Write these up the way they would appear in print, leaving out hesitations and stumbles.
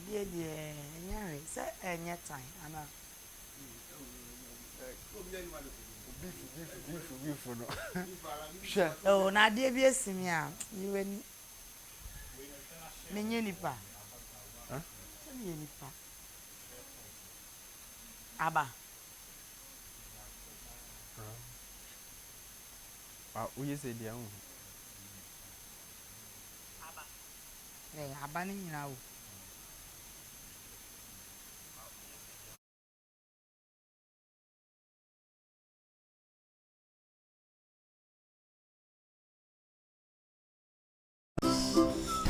Adeɛ deɛ ɛnyɛ hwee sɛ ɛnyɛ tan anaa. Beef beef beef beef no hwɛ. Oh na adeɛ bi asi me a yi w'ani. Menyɛ nipa. Sɛ meyɛ nipa. Aba. Ah, woyɛ sɛ deɛ wohu. Aba. Eh, aba no nyinaa o.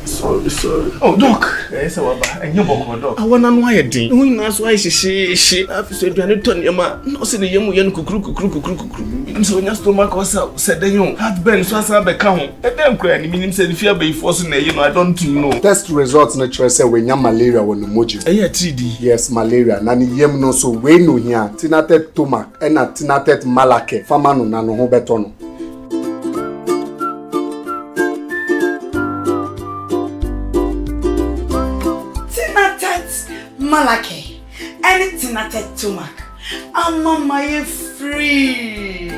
Sorry, sorry. Oh, Doc. Ɛyɛ sɛ waba. Ɛnyɛ bɔkɔɔ, Doc. Awɔ n'ano ayɛ den. Ne ho nyinaa so ayɛ hyehyeehye. Na afei so aduane tɔ nneɛma a, na ɔsɛ ne yam yɛ no kukuru kukuru kukuru kukuru. Menim sɛ onya stomach ulcer o, sɛ dɛn o. Heartburn nso asan abɛka ho. Ɛdɛn koraa ni? Menim sɛ ne fie abayifoɔ so na ɛyɛ no, I don't know. Test result no kyerɛ sɛ wanya malaria wɔ ne mogya mu. Ɛyɛ atiridii. Yes, malaria. Na ne yam no nso, wei na ohia, Tinatet Tomac ɛna Tinatet Malake. Fa ma no na ne ho bɛtɔ no. Tinatet Malake ɛne Tinatet Tomac ama mayɛ free.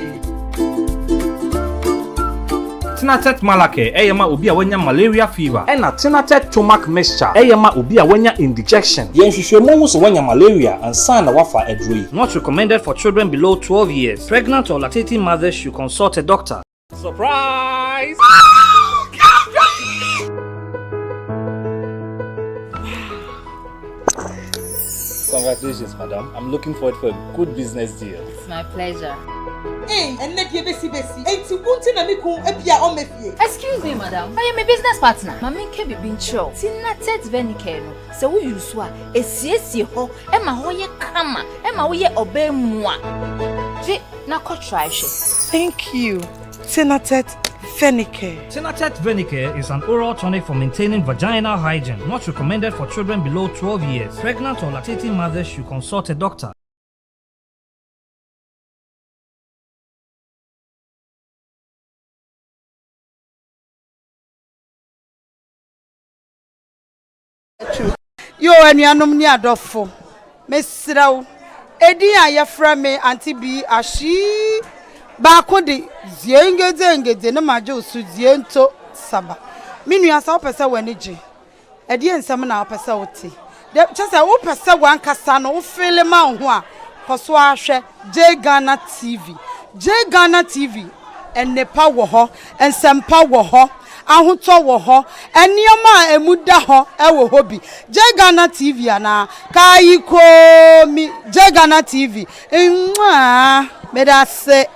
Tinatet Malake ɛyɛ ma obi a wanya malaria fever. Ɛna Tinatet Tomac mixture ɛyɛ ma obi a wanya indigestion. Yɛ nhwehwɛmu hu sɛ wanya malaria ansa na wafa aduro yi. Not recommended for children below 12 years. Pregnant or lactating mothers should consult a doctor. Surprise! Congratulations, madam. I'm looking forward for a good business deal. It's my pleasure. Ei, ɛnnɛ deɛ bɛsi bɛsi. Enti wo nti na me kun apia ɔmma fie? Excuse me madam, ɔyɛ me business partner. Ma menka biribi nkyerɛ wo, Tinatet Venicare no, sɛ wo use a, ɛsiesie hɔ ma hɔ yɛ kama, ɛma woyɛ ɔbaa mua. Gye na kɔ try hwɛ. Thank you, Tinatet Venicare. Tinatet Venicare is an oral tonic for maintaining vaginal hygiene. Not recommended for children below 12 years. Pregnant or lactating mothers should consult a doctor. Yoo anuanom ne adɔfo, mesrɛ wo, edin a yɛfrɛ me Auntie Bii Ahyii baako de Ziengedzengedze ne magye wo so Ziento Saba. Me nua sɛ wopɛ sɛ w'ani gye, ɛdeɛn nsɛm na wopɛ sɛ wote? Dɛ kyɛ sɛ wopɛ sɛ w'ankasa no wo feele ma wo ho a, kɔ so ara hwɛ Jay Ghana TV. Jay Ghana TV, nnepa wɔ hɔ, nsɛmpa wɔ hɔ, ahotɔ wɔ hɔ, nneɛma a emu da hɔ wɔ hɔ bi. Jay Ghana TV anaa? Kayi koomi Jay Ghana TV. Mwaa! Meda ase.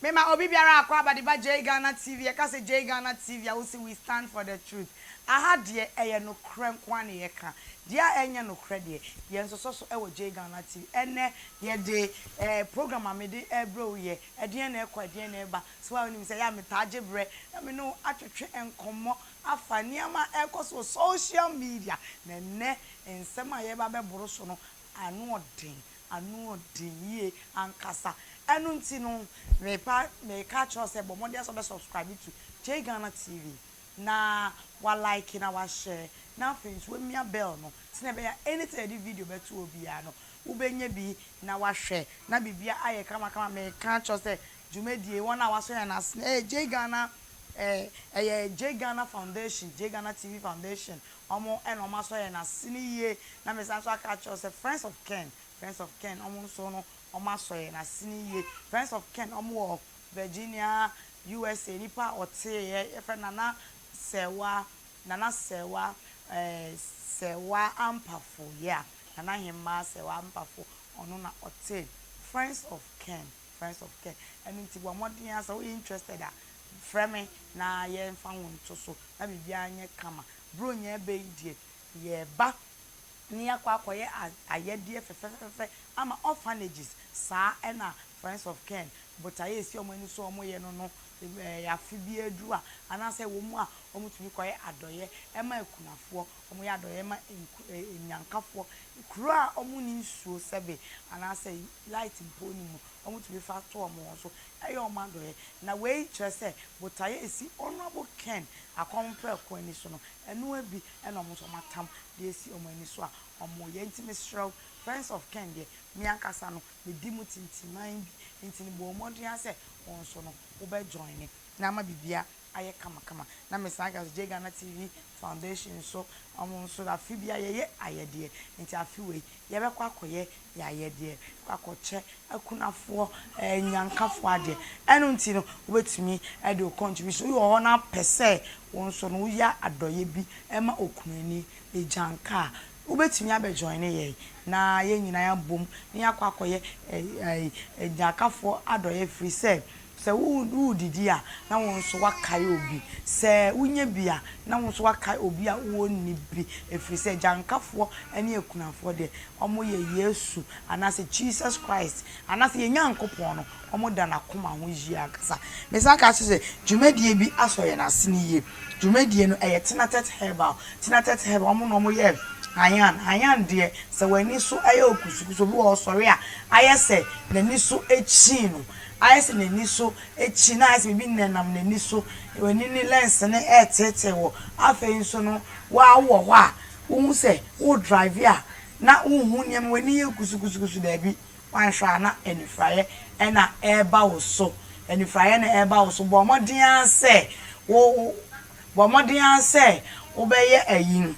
Mema obi biara akɔ aba de ba Jay Ghana TV. Yɛka sɛ Jay Ghana TV a wose we stand for the truth. Aha deɛ ɛyɛ nokorɛ nko ara na yɛka. Deɛ a ɛnyɛ nokorɛ deɛ, yɛnsosɔ so wɔ Jay Ghana TV. Ɛnnɛ yɛde eh, program a mede rebrɛ wo yɛ, ɛdeɛn na ɛkɔ, ɛdeɛn na ɛba. So a wonim sɛ ɛyɛ a metaa gye berɛ na me ne wo atwetwe nkɔmmɔ afa nneɛma a ɛrekɔ so wɔ social media. Na ɛnnɛ nsɛm a yɛreba abɛboro so no, ano ɔden, ano ɔden yie ankasa. Ɛno nti no, mepa, mereka akyerɛ wo sɛ bɔ mmɔden ara sɛ wobɛ subscribe to Jay Ghana TV na wa like na wa share na afei nso wamia bell no sɛnea ɛbɛyɛ a anytime yɛde video bɛto hɔ biara no wobɛnya bi na wahwɛ na biribiara ayɛ kamakama. Mereka akyerɛ wo sɛ dwumadie yi wɔn a wɔasɔ yɛn asene ɛyɛ Jay Ghana ɛɛ ɛyɛ Jay Ghana Foundation, Jay Ghana TV Foundation wɔn ɛna wɔn asɔ yɛn asene yie na mesan nso aka akyerɛ wo sɛ Friends of Ken, Friends of Ken wɔn nso no wɔn asɔ yɛn asene yie. Friends of Ken wɔn wɔ Virginia, USA, nipa a ɔteeɛ yɛfrɛ no Nana Sɛwa, Nana Sɛwa ɛɛ Sɛwa Ampafo yeah Nana Hemaa Sɛwa Ampafo ɔno na ɔtee Friends of Ken. Friends of Care. Ɛno nti bɔ mmɔden ara sɛ woyɛ interested a, frɛ me na yɛmfa wo nto so na biribiara nyɛ kama. Buronya ɛbɛ yi deɛ, yɛreba na yɛakɔ akɔyɛ ayɛdeɛ fɛfɛfɛfɛ ama orphanages. Saa na Friends of Ken botaeɛ a ɛsi wɔn ani so a wɔyɛ no no. Ɛɛ afe biara duru a, anaasɛ ɛwɔ mu a, wɔtumi kɔyɛ adɔeɛ ma akunafoɔ, wɔyɛ adɔeɛ ma nku ɛɛ nnyankafoɔ. Kuro a wɔnni nsuo sɛbe anaasɛ light mpo nni mu, wɔtumi fa to wɔn ho so yɛ wɔn adɔeɛ. Na wei kyerɛ sɛ botaeɛ a ɛsi Honourable Ken Akɔmprɛko ani so no, ɛno ara bi na wɔn nso wɔatam de asi wɔn ani so a wɔreyɛ. Nti mesrɛ wo, Friends of Ken deɛ, me ankasa no, medi mu tintiman bi, nti no bɔ mmɔden ara sɛ wo nso no wobɛ joine na ama biribiara ayɛ kamakama. Na mesan ka sɛ J Ghana TV Foundation nso, wɔn nso afe biara yɛyɛ ayɛdeɛ, nti afe wei yɛbɛkɔ akɔyɛ yɛn ayɛdeɛ, kɔ akɔkyɛ akunafoɔ, nnyankafoɔ adeɛ. Ɛno nti no wobɛtumi de wo contribution, woyɛ hɔ na wopɛ sɛ wo nso no woyɛ adɔeɛ bi ma okunani, agyanka a, Wobɛtumi abɛ joine yɛn na yɛn nyinaa yɛabom na yɛakɔ akɔyɛ Nyankafoɔ adɔeɛ ɛfiri sɛ, sɛ woredidi a na wo nso woakae obi, sɛ wonya bi a na wo nso woakae obi a ɔnni bi ɛfiri sɛ Gyankafoɔ ne akunafoɔ deɛ wɔyɛ Yesu anaasɛ Jesus Christ anaasɛ yɛn Nyankopɔn no wɔda n'akoma ho yie ankasa. Mesan ka kyerɛ sɛ dwumadie bi asɔ yɛn asene yie. Dwumadie no ɛyɛ Tenatet Herbal. Tenatet Herbal wɔn na wɔyɛ Hayan. Hayan deɛ sɛ w'ani so yɛ wo kusukusu, obi wɔ hɔ ɔsɔre a ayɛ sɛ n'ani so kyin no, ayɛ sɛ n'ani so kyin na ayɛ sɛ biribi nenam n'ani so, w'ani ne lens no reteetee wo. Afei nso no wo ara wowɔ hɔ a wohu sɛ wo drive a na wonhu nneɛma, w'ani yɛ kusukusukusu, daabi. Woanhwɛ a na anifuraeɛ na ɛreba wo so. Anifuraeɛ na ɛreba wo so. Bɔ mmɔden ara sɛ wo bɔ mmɔden ara sɛ wobɛyɛ ayi,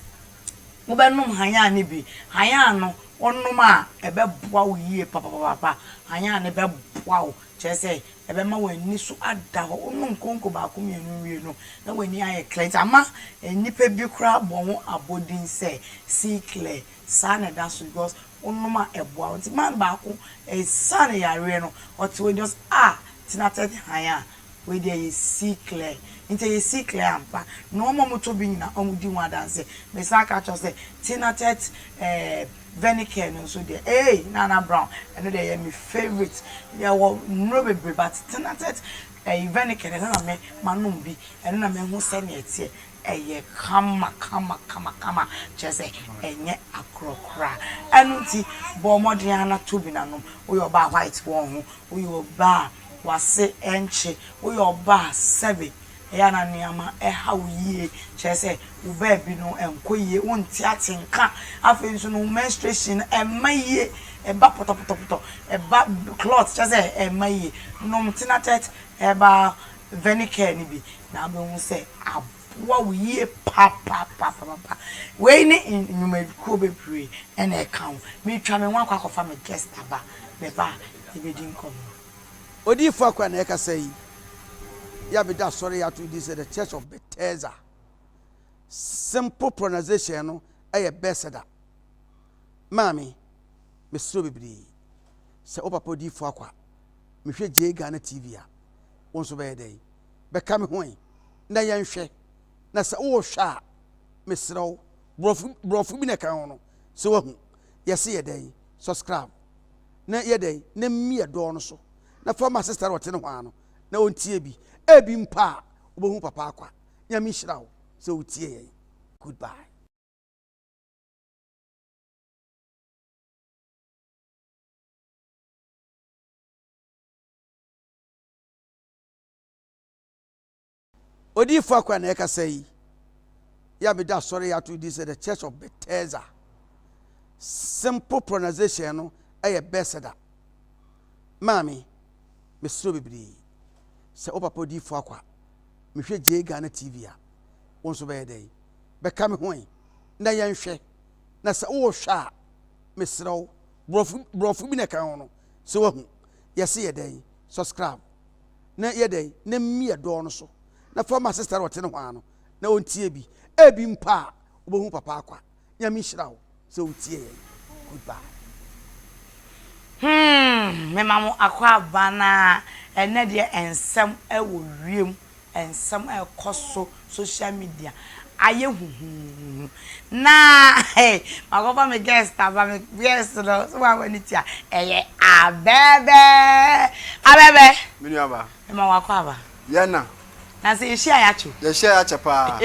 wobɛnom hanyan no bi. Hanyan no, wonom a, ɛbɛboa wo yie papapapa. Hanyan no bɛboa wo, kyerɛ sɛ ɛbɛma w'ani so ada hɔ. Wonom konko baako mmienu wie no, na w'ani ayɛ clear. Nti ama nnipa bi koraa bɔ ho abɔdin sɛ see clear. Saa na ɛda so because wonom a ɛboa wo nti man baako ɛsiane yareɛ no ɔte hɔ just ah tinatet han a wei deɛ ɛyɛ see clear nti ɛyɛ see clear ampa na wɔn a wɔtɔ bi nyinaa wɔn di ho adanseɛ mesan aka akyerɛ wo sɛ tinatet eh, Venicare no nso deɛ eei Nana Brown ɛno deɛ ɛyɛ me favourite yɛwɔ nnuro bebree but tinatet ɛyi Venicare no ɛno na me manom bi ɛno na mehu sɛdeɛ ɛteɛ Ɛyɛ kama kama kama kama, kyerɛ sɛ ɛnyɛ agorɔ koraa. Ɛno nti bɔ mmɔden ara na tɔ bi na nom. Woyɛ ɔbaa a white wɔ wo ho, woyɛ ɔbaa a w'ase nkye, woyɛ ɔbaa a sɛbe ɛyɛ a na nneɛma ha wo yie, kyerɛ sɛ wo baabi no nkɔ yie, wonte atenka. Afei nso no wo menstruation no ɛmma yie, ɛba pɔtɔpɔtɔpɔtɔ, ɛba clot, kyerɛ sɛ ɛmma yie. Nom Tenatet Herbal Venicare no bi na wobɛhu sɛ aboa wo yie papapapapa. Wei ne nnwumakuo bebree na ɛka ho. Meretwa me ho akɔ akɔfa me guest aba, meba a yɛbɛdi nkɔmmɔ. Odiyifo Akua na ɛkasa yi, yɛ a meda asɔre yi ato din sɛ The Church of Bethesda. Simple pronunciation no yɛ Bethesda. Maame, mesrɛ wo bebree sɛ wo papa Odiyifo Akwa, mehwɛ Jay Ghana TV a, wo nso bɛyɛ dɛn? Bɛka me ho ɛ na yɛnhwɛ. Na sɛ wohwɛ a, mesrɛ wo, borɔfo borɔfo bi na ɛka ho no, sɛ wahu. Yɛse yɛ dɛn? Subscribe. Na yɛ dɛn? Na mia dɔɔ no so. Na fa ma sister a ɔte ne ho ano na ɔntie bi. Ebi mpo a, wobɛhu papa akwa. Nyame nhyira wo sɛ wotie yɛn. Goodbye. Odiyifo Akwa na ɛkasa yi, yɛ a meda asɔre yi ato din sɛ The Church of Bethesda. Simple pronunciation no yɛ Bethesda. Maame, mesrɛ wo bebree sɛ wo papa odiyifo Akwa, mehwɛ J Ghana TV a, wo nso bɛyɛ dɛn? Bɛka me ho ɛ na yɛnhwɛ. Na sɛ wohwɛ a, mesrɛ wo, borɔfo borɔfo bi na ɛka ho no, sɛ wahu. Yɛse yɛ dɛn? Subscribe. Na yɛ dɛn? Na mia dɔɔ no so. Na fa ma sister a ɔte ne ho ano na ɔntie bi. Ebi mpo a, wobɛhu papa akwa. Nyame nhyira wo sɛ wotie yɛn. Goodbye. Hmm, mema mo akwaaba na ɛnɛ deɛ nsɛm wɔ wiem. Nsɛm a ɛkɔ so social media ayɛ huhuuhu na hey makɔfa me guest aba me guest no so wa w'ani tia ɛyɛ abɛɛbɛ abɛɛbɛ. Me nua ba. Mema wakɔ aba. Yɛn na. Na sɛ yɛhyia yɛakyɛ o. Yɛhyia yɛakyɛ paa.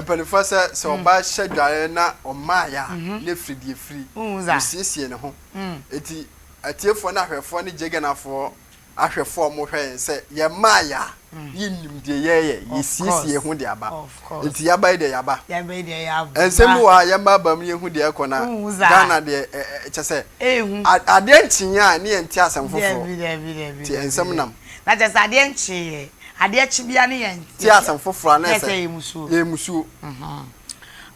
Mpanimfoɔ sɛ sɛ ɔbaa hyɛ dwareɛ na ɔmaa yɛ a, na efiri deɛ efiri. Osiesie ne ho. Eti atiefoɔ ne ahwɛfoɔ ne Gyeganafoɔ ahwɛfoɔ a wɔhwɛ yɛn sɛ yɛmaa yɛ a, yɛnnim deɛ yɛyɛ, yɛsiesie yɛn ho de aba. Nti yɛaba yi deɛ yɛaba. Nsɛm bi wɔ ha yɛmma aba mu yɛhu deɛ ɛkɔ na Ghana deɛ kyɛ sɛ adeɛ nkyeeɛ a ne yɛnte asɛm foforɔ. Nti nsɛm nam. Na kyɛ sɛ adeɛ nkyeeɛ, adeɛ kye bia ne yɛn te asɛm foforɔ a na ɛsɛ yɛ musuo.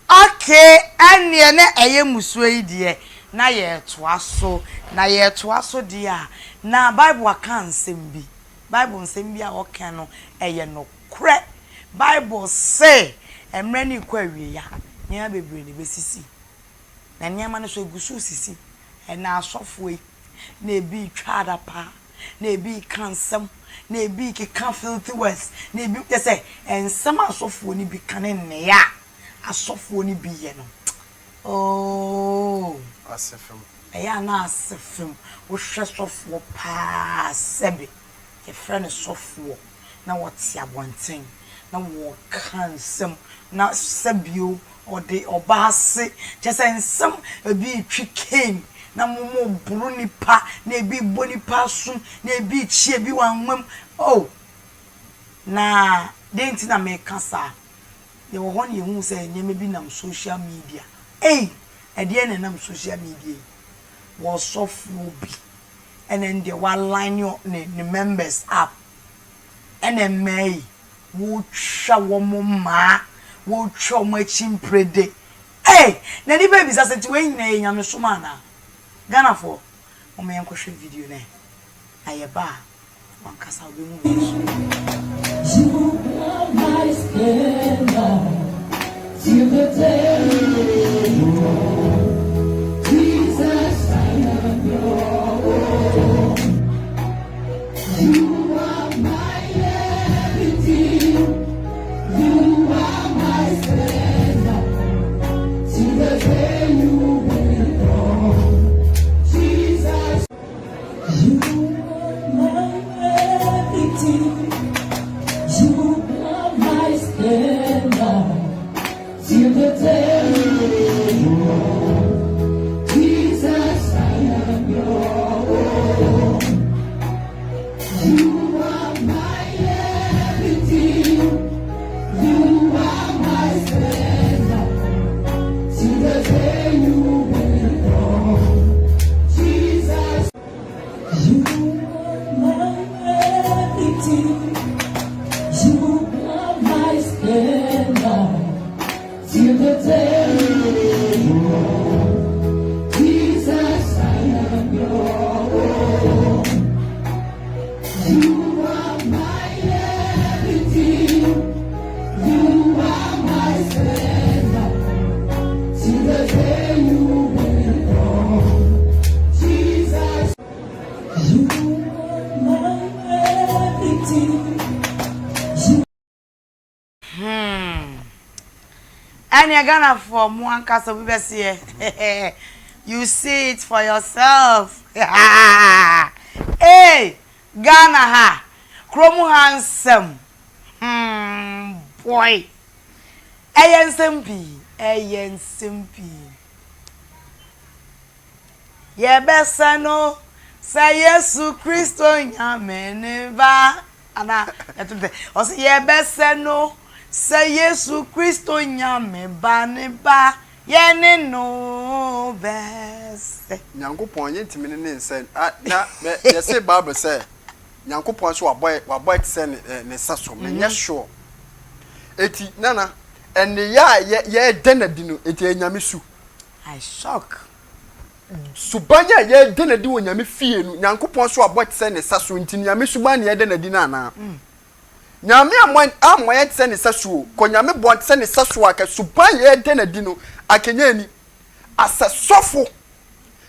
Okay, ɛnneɛ na ɛyɛ musuo yi deɛ na yɛretoa so, na yɛretoa so deɛ a, na Bible aka nsɛm bi. Bible nsɛm bi a ɔka no, ɛyɛ nokorɛ. Bible se mmerɛ no rekɔ awieeɛ a, nneɛma bebree na ɛbɛsisi. Na nneɛma no nso, ɛgu so resisi. Ɛnnɛ asɔfoɔ yi, na ebi retwa adapaa, na ebi reka nsɛm, na ebi rekeka filthy words, na ebi, kyerɛ sɛ, nsɛm a asɔfoɔ no bi ka ne nneyɛɛ a asɔfoɔ no bi yɛ no, oh, Ase fam. Ɛyɛ a na ase fam. Wohwɛ sɔfoɔ paa sɛbe yɛfrɛ no sɔfoɔ na ɔte abɔnten na ɔreka nsɛm na sɛbio ɔde ɔba ase kyerɛ sɛ nsɛm ebi retwi cane na mo mo boro nipa na ebi rebɔ nipa asom na ebi rekyi ebi wɔ anwa mu oh na deɛ nti na meka saa yɛwɔ hɔ na yɛhu sɛ nneɛma bi nam social media ei Ɛdeɛn na ɛnam social media yi wɔ ɔsɔfoɔ bi ɛna ɛndeɛ wa line ne ne members up ɛna mmaa yi wɔtwa wɔn mmaa wɔtwa wɔn akyi mprede ei na nipa bisa sɛ nti wei nyinaa yɛ nyamesom anaa Ghanafoɔ momma yɛnkɔhwɛ video no ɛ na yɛba a W'ankasa wobɛhu me nso. You are my standard till the day you come. Jesus, I am your own. You are my everything. You are my standard till the day you will come. Jesus. You are my everything. You are my standard till the day you come. Jesus, I am your own. You are my everything. You are my standard till the day you will come. Jesus, you are my everything. You are my standard till the day you come. Jesus, I am your own. You are my everything. You are my standard till the day you will come. Jesus, you are my everything. You Ɛneɛ Ghanafoɔ mo ankasa obi bɛseɛ you see it for yourself hey Ghana ha kurom ha nsɛm hmm boy ɛyɛ nsɛm pii ɛyɛ nsɛm pii yɛbɛsɛ no sɛ Yesu Kristo Nyame ne ba Anaa yɛto no sɛ, ɔse yɛbɛsɛ no sɛ Yesu Kristo Nyame Ba ne ba, yɛne no bɛsɛ. Nyankopɔn yɛntumi ne ne nsɛ a na mɛ yɛse bible sɛ Nyankopɔn nso wabɔ yɛ wabɔ yɛ te sɛ ne ne sɛso menyɛ sure eti nana ɛneyɛ a yɛ yɛda no adi no eti ɛyɛ Nyame su. I shock. Suban a yɛda no adi wɔ Nyame fie no, Nyankopɔn so abɔ te sɛ ne sɛso nti Nyame suban na yɛda no adi no anaa? Nyame ammɔ ammɔ yɛn te sɛ ne sɛso o, kɔ Nyame bɔ te sɛ ne sɛso a, ka suban a yɛda no adi no akɛnyɛ ani. As a sɔfo,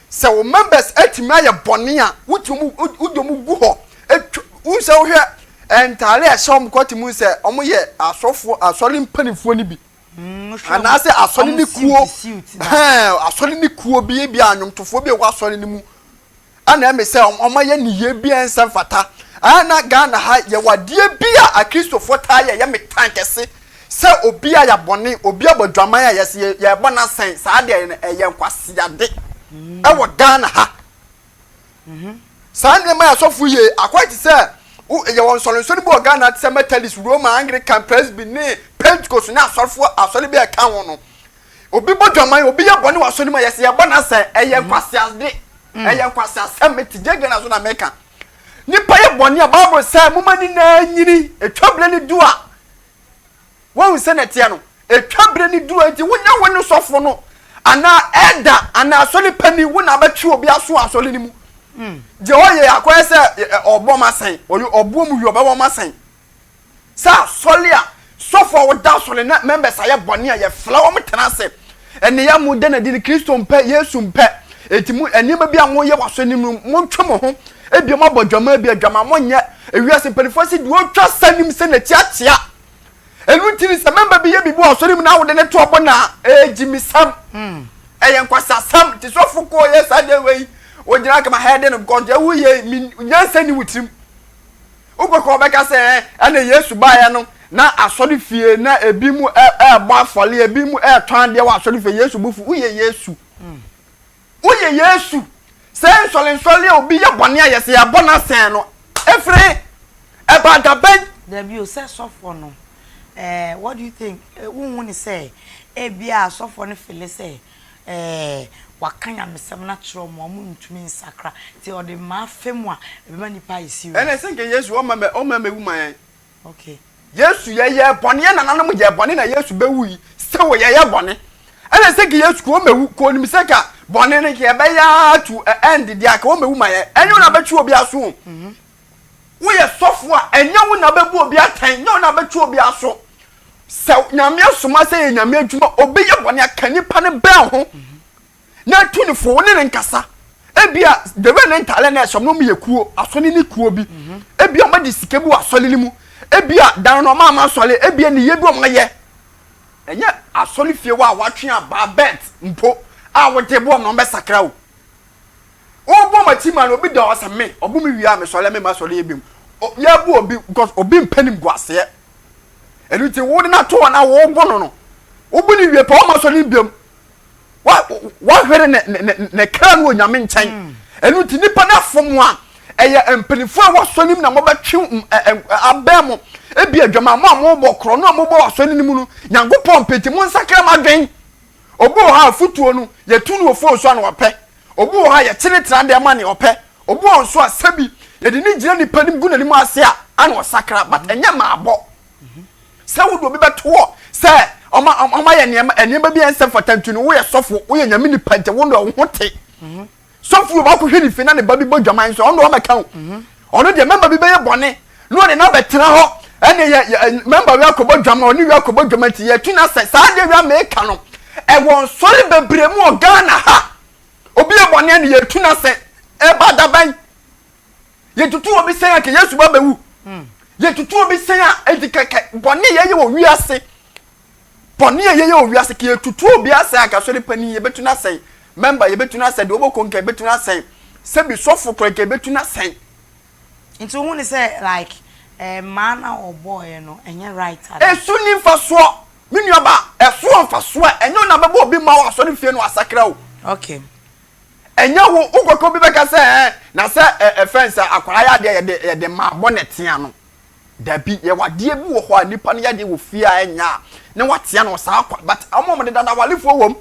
sɛ wo members atumi ayɛ bɔne a, wotumi wode wɔn gu hɔ, etwa, wohu sɛ wohwɛ ntaare a ɛhyɛ wɔn kɔ te mu sɛ wɔyɛ asɔfoɔ, asɔre mpanimfoɔ no bi. anaasɛ asɔre ne kuo hɛn asɔre ne kuo bi ebi a nnwomtofoɔ bi a ɛwɔ asɔre no mu ɛna ɛmɛ sɛ wɔn ayɛ nneyɛɛ bi a ɛnsɛ mfata. Aa na Ghana ha yɛwɔ adeɛ bi a akristofoɔ taa yɛ ɛyɛ me tan kɛse sɛ obi ayɛ bɔne, obi abɔ dwaman a yɛse yɛbɔ no asɛn, saa deɛ no ɛyɛ nkwaseade ɛwɔ Ghana ha. Saa nneɛma yɛ asɔfo yie akɔyɛ te sɛ yɛwɔ nsɔrensɔre bi wɔ Ghana te sɛ Methodist, Roman, Anglican, Presby ne Pentecost ne asɔrefoɔ asɔre bi a ɛka ho no. Obi bɔ dwaman, obi yɛ bɔne wɔ asɔre mu a yɛsɛ yɛbɔ no asɛn, ɛyɛ nkwaseade, ɛyɛ nkwaseasɛm, mete gye Ghana so na meka. Nipa yɛ bɔne a Bible sɛ moma ne nyinaa nyini, ɛtwa berɛ no du a, woahu sɛ na ɛteɛ no, ɛtwa berɛ no du a, nti wonyɛ wo ne sɔfo no anaa ɛda anaa asɔre panin wo na abɛtwe obi aso wɔ asɔre no mu. Deɛ ɔyɛ akɔyɛ sɛ ɔbɔ ma sɛn, ɔboɔ mu wie ɔbɛbɔ ma sɛn. Sɛ asɔre a sɔfo a ɔda asɔre na members ayɛ bɔne a yɛfrɛ wɔn tena ase. Ɛnne a moda no adi no Kristo mpɛ, Yesu mpɛ. Enti mo nneɛma bi a moyɛ wɔ asɔre no mu no, montwe mo ho. Ebia moabɔ adwaman bi, adwaman monyɛ. Ewiase mpanimfoɔ se deɛ ɔtwa sa nim sɛ n'akyi akyea. Ɛno nti no sɛ member bi yɛ biribi wɔ asɔre mu na wode no to ɔbo no a, ɛyɛ gyimisɛm. Ɛyɛ nkwasasɛm. Nti sɔfo kɔ yɛ saa deɛ wei, wogyina kama hɛɛde no because deɛ woyɛ yi, nyansa nni wo tirim. Wokɔ kɔ bɛka sɛ ɛɛ ɛna Yesu baeɛ no na asɔre fie na ebi mu ɛɛbɔ afɔre ebi mu ɛɛtɔn adeɛ wɔ asɔre fie Yesu bo fu woyɛ Yesu woyɛ Yesu sɛ nsɔre nsɔre a obi yɛ bɔne a yɛsɛ yɛbɔ no asɛn no efiri ɛba dabɛn. Dabi o sɛ sɔfoɔ no ɛɛ what do you think wonhu ne sɛ ebia asɔfoɔ no fele sɛ Ɛɛ, waka nyamesɛm no akyerɛ wɔn a, wɔntumi nsakra. Nti ɔde mmaa fa mu a, ɛbɛma nnipa ayɛ serious. Ɛna ɛsɛ nka Yesu ɔmma mɛ ɔmma mɛwu ma yɛn. Okay. Yesu yɛyɛɛ bɔne yɛn nananom yɛɛ bɔne na Yesu bɛwui sɛ wɔ yɛyɛ bɔne. Ɛna ɛsɛ nka Yesu ka ɔmɛwu ka onim sɛ ka bɔne no nka yɛbɛyɛ ara to end deɛ a ka ɔmɛwu ma yɛn. Ɛnyɛ wo na bɛtwe obi aso o. Woyɛ sɔfo a ɛnyɛ wo na bɛbu obi atɛn, nyɛ wo na bɛtwe obi aso. Sɛ Nyame asoma sɛ yɛ Nyame adwuma, obi yɛ bɔne a, ka nipa no bɛn ho na tu no fo, wo ne no nkasa. Ebia the way ne ntaare na ɛhyɛ no yɛ kuo, asɔre ne kuo bi. Ebia wɔn de sika bi wɔ asɔre no mu. Ebia dan no wɔn ama asɔre, ebia ne yɛ bi wɔn ayɛ. Ɛnyɛ asɔre fie hɔ a wɔatwe abaa bɛnt mpo a wɔde bɔ wɔn na wɔn bɛsakra o. Wobɔ m'akyi ma no obi da hɔ sɛ me, ɔbo me wie a mesɔre a memma asɔre yɛ biom. Yɛbu obi because obi mpɛ nimguaseɛ. Ɛno nti wode no ato hɔ na wobɔ no no, wobu no wie pɛ ɔma asɔre no biom. Wahwere ne ne ne kra no wɔ Nyame nkyɛn. Ɛno nti nipa no afom a ɛyɛ mpanimfoɔ a ɛwɔ asɔre no mu na mobɛtwe abɛn mo. Ebi adwamammɔ a mobɔ, korɔno a mobɔ wɔ asɔre no mu no, Nyankopɔn mpɛ nti monsakra mo adwen. Obi wɔ hɔ a afotuo no, yɛtu no wɔ fon so a na wapɛ. Obi wɔ hɔ a yɛkye no tra dɛm a nea ɔpɛ. Obi wɔ hɔ nso a sɛbi yɛde no gyina nipa anim gu n'anim ase a ana ɔsakra but ɛnyɛ maabɔ. Sɛ wode obi bɛto hɔ sɛ ɔma ɔma yɛ nneɛma nneɛma bi a ɛnsɛ mfata nti no woyɛ sɔfo woyɛ nyame nipa nti wo deɛ wo ho te. Sɔfo yi ɔbaakɔhwɛ ne fie na ne ba bi bɔ dwaman nso ɔno deɛ ɔmmɛka o. Ɔno deɛ mɛmba bi bɛyɛ bɔne na ɔde no abɛtena hɔ ɛne yɛ yɛ mɛmba wei akɔbɔ dwama ɔne wei akɔbɔ dwama nti yɛtu no asɛ saa adeɛ wei a meka no ɛwɔ nsɔre bebree mu wɔ Ghana ha obi yɛ bɔne ɛne yɛtu no asɛ ɛba daban yɛtutu obi sɛn a kɛ Yesu ba bɛwu yɛtutu obi sɛn a ɛnti kɛkɛ bɔne yɛyɛ wɔ wiase Bɔne a yɛyɛ wɔ wiase, ka yɛtutu obi asɛn anka asɔre panin yɛbɛtu no asɛn, mɛmba yɛbɛtu no asɛn, deɛ ɔbɔ konka yɛbɛtu no asɛn, sɛbi sɔfo koraa nka yɛbɛtu no asɛn. Nti wohu no sɛ like mmaa no a ɔbɔɔɛ no ɛnyɛ right anaa? Ɛso nni mfasoɔ me nua baa, ɛso wɔ mfasoɔ a ɛnyɛ wo na bɛbɔ obi mma wɔ asɔre fie no wasakra o. Okay. Ɛnyɛ wo, wokɔka obi bɛka sɛ ɛɛ na sɛ ɛfɛn sɛ akwadaa yɛ adeɛ yɛde yɛde mmaa bɔ na ɛtea no. Dabi, yɛwɔ adeɛ bi wɔ hɔ a nipa no yɛ adeɛ wɔ fie a ɛnyɛ a na watea no wɔ saa kwa but wɔn a wɔde dada awalefoɔ wɔm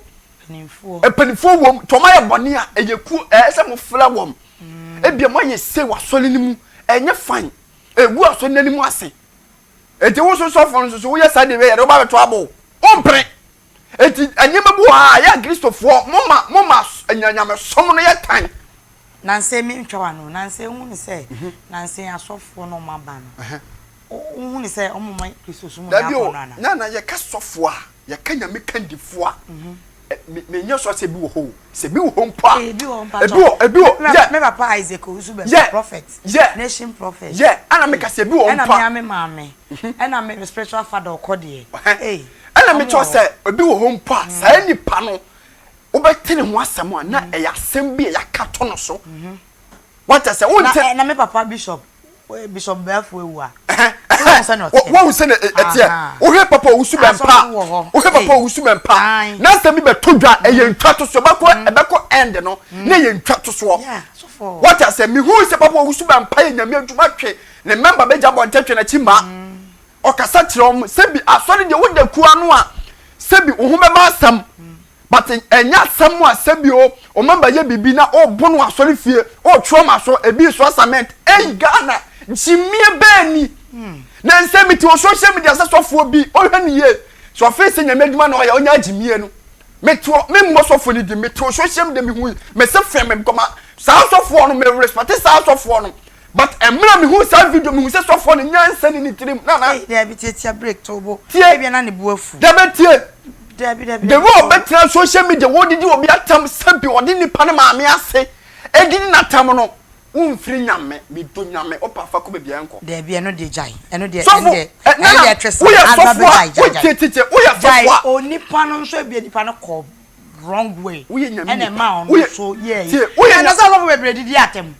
mpanimfoɔ wɔm nti wɔn ayɛ bɔne a ɛyɛ kuo ɛyɛ sɛ mo frɛ wɔn ebia mo ayɛ sei wɔ asɔre no mu ɛnyɛ fine egu asɔre no anim ase eti wo nso sɔfo no nso so woyɛ saa deɛ wei yɛ de woba bɛto abo wompere eti nneɛma bi wɔ ha a yɛ akristofoɔ mo ma mo ma nyamesom no yɛ tan. Nansa yi mentwa w'ano, nansa yi wohu no sɛ nansa yi asɔfoɔ no ɔmo aba no, wohu no sɛ ɔmo ma Kristosom nyɛ Dabi o, akɔnnɔ anaa? Nana yɛka sɔfoɔ a, yɛka Nyame kandifoɔ a, me menyɛ sure sɛ ebi wɔ hɔ o, sɛ ebi wɔ hɔ mpo a, Ee, ebi wɔ hɔ mpakyɛw. ebi wɔ, ebi wɔ, Me yɛ, me papa Isaac Owusu Bempah, yɛ, prophet, yɛ, nation prophet. yɛ, ɛna meka sɛ ebi wɔ hɔ Ɛna mpo a, me ara me maame, ɛna me spiritual father ɔkɔ deɛ, ei, ɛna ɔmo mekyerɛ wɔ hɔ. sɛ ebi wɔ hɔ mpo a, saa nipa no, wobɛte ne ho asɛm a na ɛyɛ asɛm bi a yɛaka to no so wate sɛ wonte na me papa bishop Bishop Bɛɛfo awu a. Wohu sɛ na ɔteɛ. Wohu sɛ na ɛteɛ. Wohwɛ papa owusu bɛmpa. Wohwɛ papa owusu bɛmpa. Na asɛm bi bɛto dwa ɛyɛ ntwa to soɔ. Ɛbɛkɔ ɛbɛkɔ end no na ɛyɛ ntwa to soɔ. Wate asɛ mehu sɛ papa owusu bɛmpa yɛ nyame adwuma twe ne mɛmba bɛgya bɔntɛ twe n'akyi ma. Ɔkasa kyerɛ wɔn sɛbi asɔre deɛ woda kuo ano a sɛbi wo ho bɛba asɛm. But ɛnyɛ asɛm a sɛbi o o member yɛ biribi na o bo no asɔre fie o twerɛ ma so ebi so assignment ei Ghana gyimie bɛɛ ni na nsɛ mi ti wɔ social media sɛ sɔfoɔ bi ɔhwɛ ne yie so afei sɛ nyame adwuma na ɔyɛ ɔnyɛ agyimie no me te me mmɔ sɔfoɔ no di me te wɔ social media me hu me se fɛn me kɔma saa sɔfoɔ no me respect saa sɔfoɔ no But mmerɛ me hu saa video me hu sɛ sɔfoɔ no nyansa ni ne tirim na na. Ei daabi tiatia break to bo. Tie. Ebia na ne bo afu. Dabi tie. Dabi dabi. The way ɔbɛtena social media wɔdidi obi atam sɛbi ɔde nipa no maame ase edidi n'atam no wonfiri nyame medɔ nyame wopa fa kɔ baabi a ɛnkɔ. Dabi ɛno deɛ gyae ɛno deɛ Sɔfo ɛno deɛ ɛ ɛno nana deɛ ɛtwe sa woyɛ adra sɔfo bɛ a gyae gyae wotie gyae. tie tie woyɛ Gyae sɔfo a. onipa no nso ebia nipa no kɔ wrong way Woyɛ nyame ɛna nipa ɛma ɔno woyɛ nso yɛɛ tie woyɛ ɛna nya sɛ ɔsɔfo bebree didi atɛm.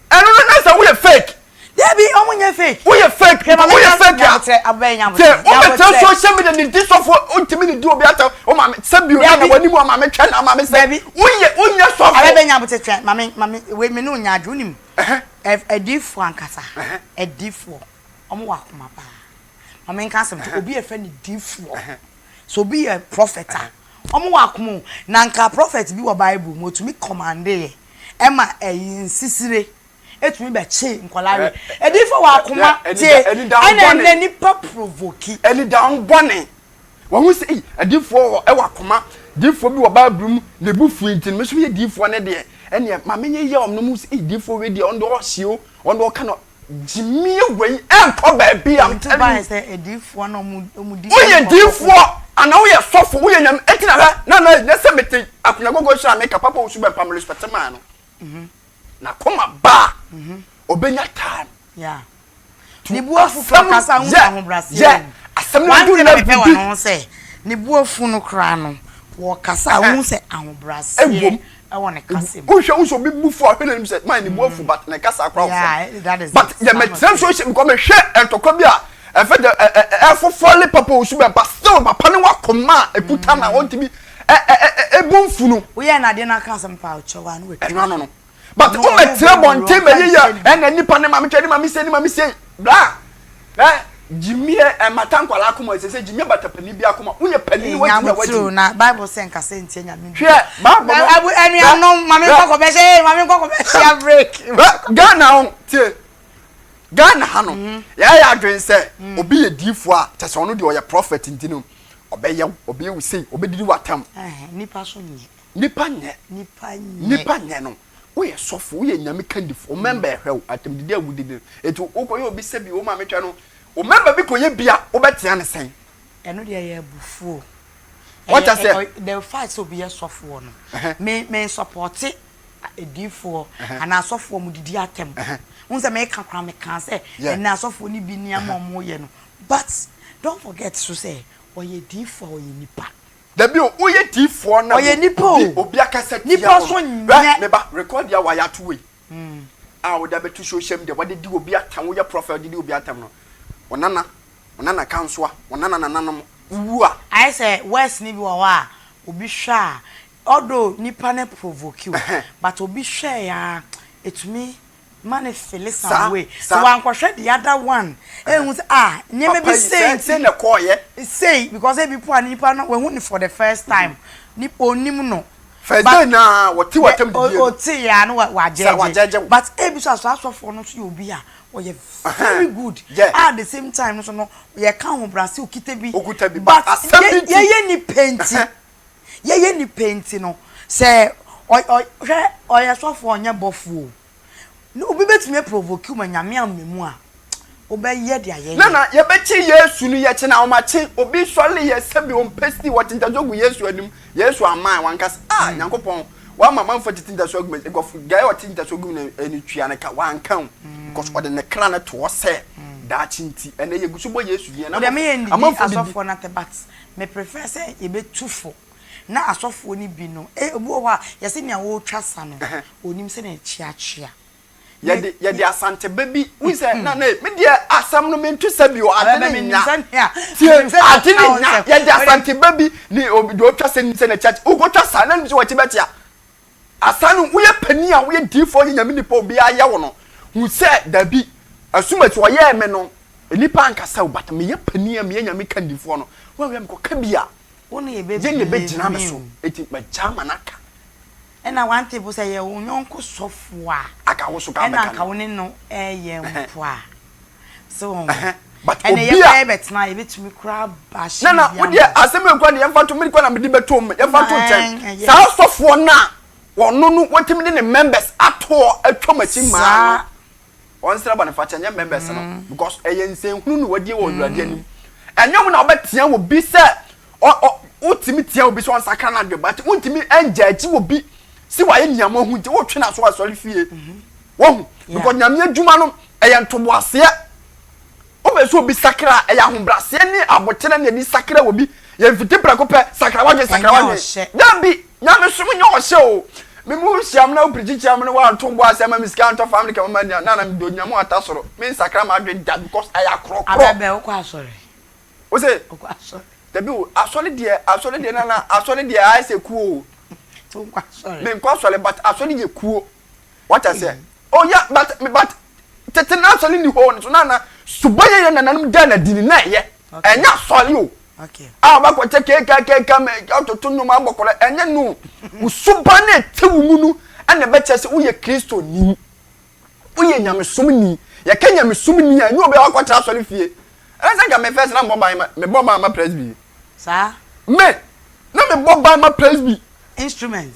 Ɛno no na sɛ woyɛ fake. Dabi ɔmo nyɛ fake. Woyɛ fake Hwɛ ma woyɛ menka fake a. nyabotrɛ abɛyɛ nyabotrɛ Sɛ wobɛtena nyabotrɛ. social media ne di sɔfo wontumi ne di obi atɛm wo maame sɛ bio na Dabi. w'anim a maame twɛ na maame sɛ Dabi. woyɛ wonyɛ sɔfo. Abɛbɛ nyabotrɛ twɛ maame maame wei me ne wo nyɛ adwene wonim Ɛhɛ. ɛ adiifoɔ ankasa Ɛhɛ. adiifoɔ ɔmo wɔ akoma paa ma menka asɛm kyerɛ obi a yɛfrɛ no diifoɔ sɛ obi yɛ prophet a ɔmo wɔ akoma o na nka prophet bi wɔ bible mu otumi commande yɛ ɛma ɛyi nsisire etumi bɛ kye nkwadaa we edifo wɔ akoma tie ɛna ɛnɛ nipa provoki. Ɛnidaho bɔne wɔn ho sɛ eyi adiifoɔ wɔ ɛwɔ akoma diifoɔ bi wɔ baabulu mu na ebu fu nti no nso yɛ diifoɔ ne deɛ ɛneɛ maame nye yɛ wɔn no mu sɛ eyi diifoɔ wei deɛ ɔno deɛ ɔhyɛ o ɔno deɛ ɔka no gyimie wei ɛnkɔ baabi a Nti ba yɛ sɛ adiifoɔ na ɔmo ɔmo di. Woyɛ diifoɔ anaa woyɛ sɔfo woyɛ nyame eti na hwɛ na na nyɛ sɛ mete akonnwa gogo so a meka papa osu bɛmpa me respect maa no na koma ba a obenya time Yeah. Ne bu afu kura kasa ho ahobrɛaseɛ yɛ asɛm no One du thing a level mepɛ wɔ bi ne ho sɛ ne bu afu no koraa no wɔkasa a wohu sɛ ahobrɛaseɛ ɛwom ɛwɔ ne kasa mu. Wohwɛ wo sɛ obi bu fu a hwɛ n'anim sɛ man ne bu afu but ne kasa akora Yeah, that is but it. yɛ mɛtena social because mehwɛ ntɔkwa bi a ɛfɛ de ɛ ɛ ɛfofɔle papa osu bɛ ba still papa ne wakoma a ekuta na ɔntumi ɛ ɛ ɛ ebu nfu no. Woyɛ na adeɛ no aka asɛm pa ɔkyɛw a no ɛno ano no but wo mɛtena bɔnten mɛ yiyɛ ɛna nipa ne maame twɛ ne maame se ne maame se bla ɛ gyimie ɛmata nkwalaa akoma ɛsɛ sɛ gyimie bata panin bi akoma woyɛ panin ne wagyimi a wagyimi. na bible sɛ nkasa ntia nyame bi. Hwɛ bible no. Abu ɛnuanom maame nkɔ kɔ bɛhyɛ ee maame nkɔ kɔ bɛhyɛ break. Ghana ho tie Ghana ha no yɛayɛ adwene sɛ obi yɛ diifoɔ a kyɛ sɛ ɔno deɛ ɔyɛ prophet nti no ɔbɛyɛ wo ɔbɛyɛ wo sei ɔbɛdidi w'atam. Nipa so nyɛ. Nipa nyɛ. Nipa nyɛ. Nipa nyɛ no woyɛ sɔfo woyɛ nyame kandifo wo mɛmba ɛhwɛ wo atamdidi a wodidi no eti wokɔyɛ obi sɛbi wo maame twɛ no wo mɛmba bi kɔyɛ bi a wobɛtea ne sɛn. Ɛno deɛ ɛyɛ abufuo. Wate aseɛ? The fact sɛ obi yɛ sɔfoɔ no, me me nsɔpɔte adiifoɔ anaa asɔfoɔ mo didi atɛm. Wohu sɛ meka koraa mekaa sɛ ɛnɛ asɔfoɔ no bi nneɛma a wɔyɛ no but don't forget so sɛ ɔyɛ diifoɔ a ɔyɛ nipa. Dabi o, woyɛ diifoɔ na Ɔyɛ nipa o. obi obi akasa tia Nipa wo so no. Hwɛ, nyɛ. me ba, record a wayɛ ato wei a wode abɛto social media, wode di obi atɛm, woyɛ prophet wode di obi atɛm no, wo nana, wo nana kansoa, wo nana nananom, wowu a. Ayɛ sɛ worse no bi wɔ hɔ a obi hwɛ a although nipa no provoke wo but obi hwɛɛ a ɛtumi ma no fele some way sɛ wankɔhwɛ the other one ɛhu sɛ ah nneɛma bi sei nti sei because ebi po a nipa no wahu no for the first time nipa onim no. First day na wɔte w'atam didie no. Ɔte yɛ a na wagyɛgye but ebi so aso asɔfoɔ no nso yɛ obi a ɔyɛ very good at the same time no so no yɛka ahobrɛase okita bi but yɛyɛ nipa nti yɛyɛ nipa nti no sɛ ɔ hwɛ ɔyɛ sɔfoɔ ɔnyɛ bɔfoɔ o. Ne obi bɛtumi aprovoke wo ma Nyame amma mu a, wobɛyɛ de ayɛ yɛ. Nana yɛbɛkye Yesu no yɛkye no ahomakye obi sɔre yɛ sɛbi ɔmpɛ sii wɔte ntasu agu Yesu anim Yesu amman wanka sɛ ah Nyankopɔn wama manfa tete ntasu agu me nkurɔfo guy a ɔte ntasu agu me no tua ne ka wanka o because ɔde ne kra no to hɔ sɛ daakye nti ɛnɛ yɛgu so bɔ Yesu din ɛnɛ Wode meyɛ ndidi amanfo didi. asɔfoɔ no atɛ but me prefer sɛ yɛbɛtu fo na asɔfoɔ no bi no eh obi wɔ hɔ a yɛse nea ɔretwa sa no ɔnim sɛnea ɛkyeakyea. Yɛde yɛde Asanteba bi wohu sɛ na na me deɛ asɛm no mento sɛ bio ade ne nya tie ade ne nya yɛde Asanteba bi ne obi deɛ ɔtwa sɛ nim sɛ na kyɛ wokɔtwa saa na nim sɛ wɔkyi bɛkyea asa no woyɛ panin a woyɛ diifoɔ yɛ nyame nipa obiara yɛ wo no hu sɛ dabi asumasi ɔyɛɛ me no nnipa ankasa o but meyɛ panin a meyɛ nyame kandifoɔ no wɔn mekɔka bi a yɛ ne bɛgyina me so eti magya ma no aka. Ɛna wante po sɛ yɛ wo yɔnko sɔfo a Aka wo so ka ɛna bɛka anka no. wo ne no ɛyɛ mpo a. So wɔn. Ɛhɛ, but Ɛna obi yɛ a. koraa yɛbɛtena a yɛbɛtumi koraa aba ahyɛ Nana, biribi wo ama deɛ wo. asɛm wei koraa deɛ yɛmfa nto me koraa na mede bɛto mu, yɛmfa nto nkyɛn. Ɛyɛ. Saa sɔfoɔ no a ɔno no watumi de ne members atoɔ atwa m'akyi maa no. Saa. Ɔnsrɛ bɔnefakyɛ nyɛ members no because ɛyɛ nsɛnhunu na wadie wɔ Awurade anim. Ɛnyɛ wo na wobɛtea obi sɛ ɔ ɔ wotumi tea obi sɛ ɔnsakra n'adwene but wontumi ngyɛɛgye obi sɛ wayɛ nea moahu nti wotwe n'aso wɔ asɔre fie. Wahu? Because Nyame adwuma no ɛyɛ ntoboaseɛ. Wopɛ sɛ obi sakra a, ɛyɛ ahobrɛaseɛ ne aboterɛ na yɛde sakra obi. Yɛmfiti prɛko pɛ, sakra w'adwene, sakra Ɛnyɛ w'adwene. ɔhyɛ. Dabi! Nyamesom nyɛ ɔhyɛ o. Me mu hyia me na wopirikyi kyia me na woanto bo ase ama me sika antɔ family kama ma na na medɔ Nyame ata soro. Mensakra m'adwene da because ɛyɛ akorɔkorɔ. Abɛbɛ, wokɔ asɔre? Wo se? Wokɔ asɔre? Dabi o, asɔre deɛ, asɔre deɛ nana, asɔre deɛ ayɛ sɛ kuo o. Nti wonkɔ asɔre? Menkɔ asɔre but asɔre yɛ kuo. Wate aseɛ? Oh yeah, but but tete na asɔre ni hɔ nso na na suban yɛ yɛ nananom da na di ni na ɛyɛ. Ɛnyɛ asɔre o. A ɔbɛkɔ kyɛ keka keka mɛ ɔtoto nnwom abɔ kɔrɔ ɛnyɛ no. Wo suban na ɛte wo mu no ɛna ɛbɛkyerɛ sɛ woyɛ Kristoni. Woyɛ nyamesom ni. Yɛka nyamesom ni a ɛnyɛ obi a wakɔtra asɔre fie. Ɛna sɛ nka me first na mebɔ ban ma mebɔ ban ma presby. Saa. Me na mebɔ ban ma presby. Instrument.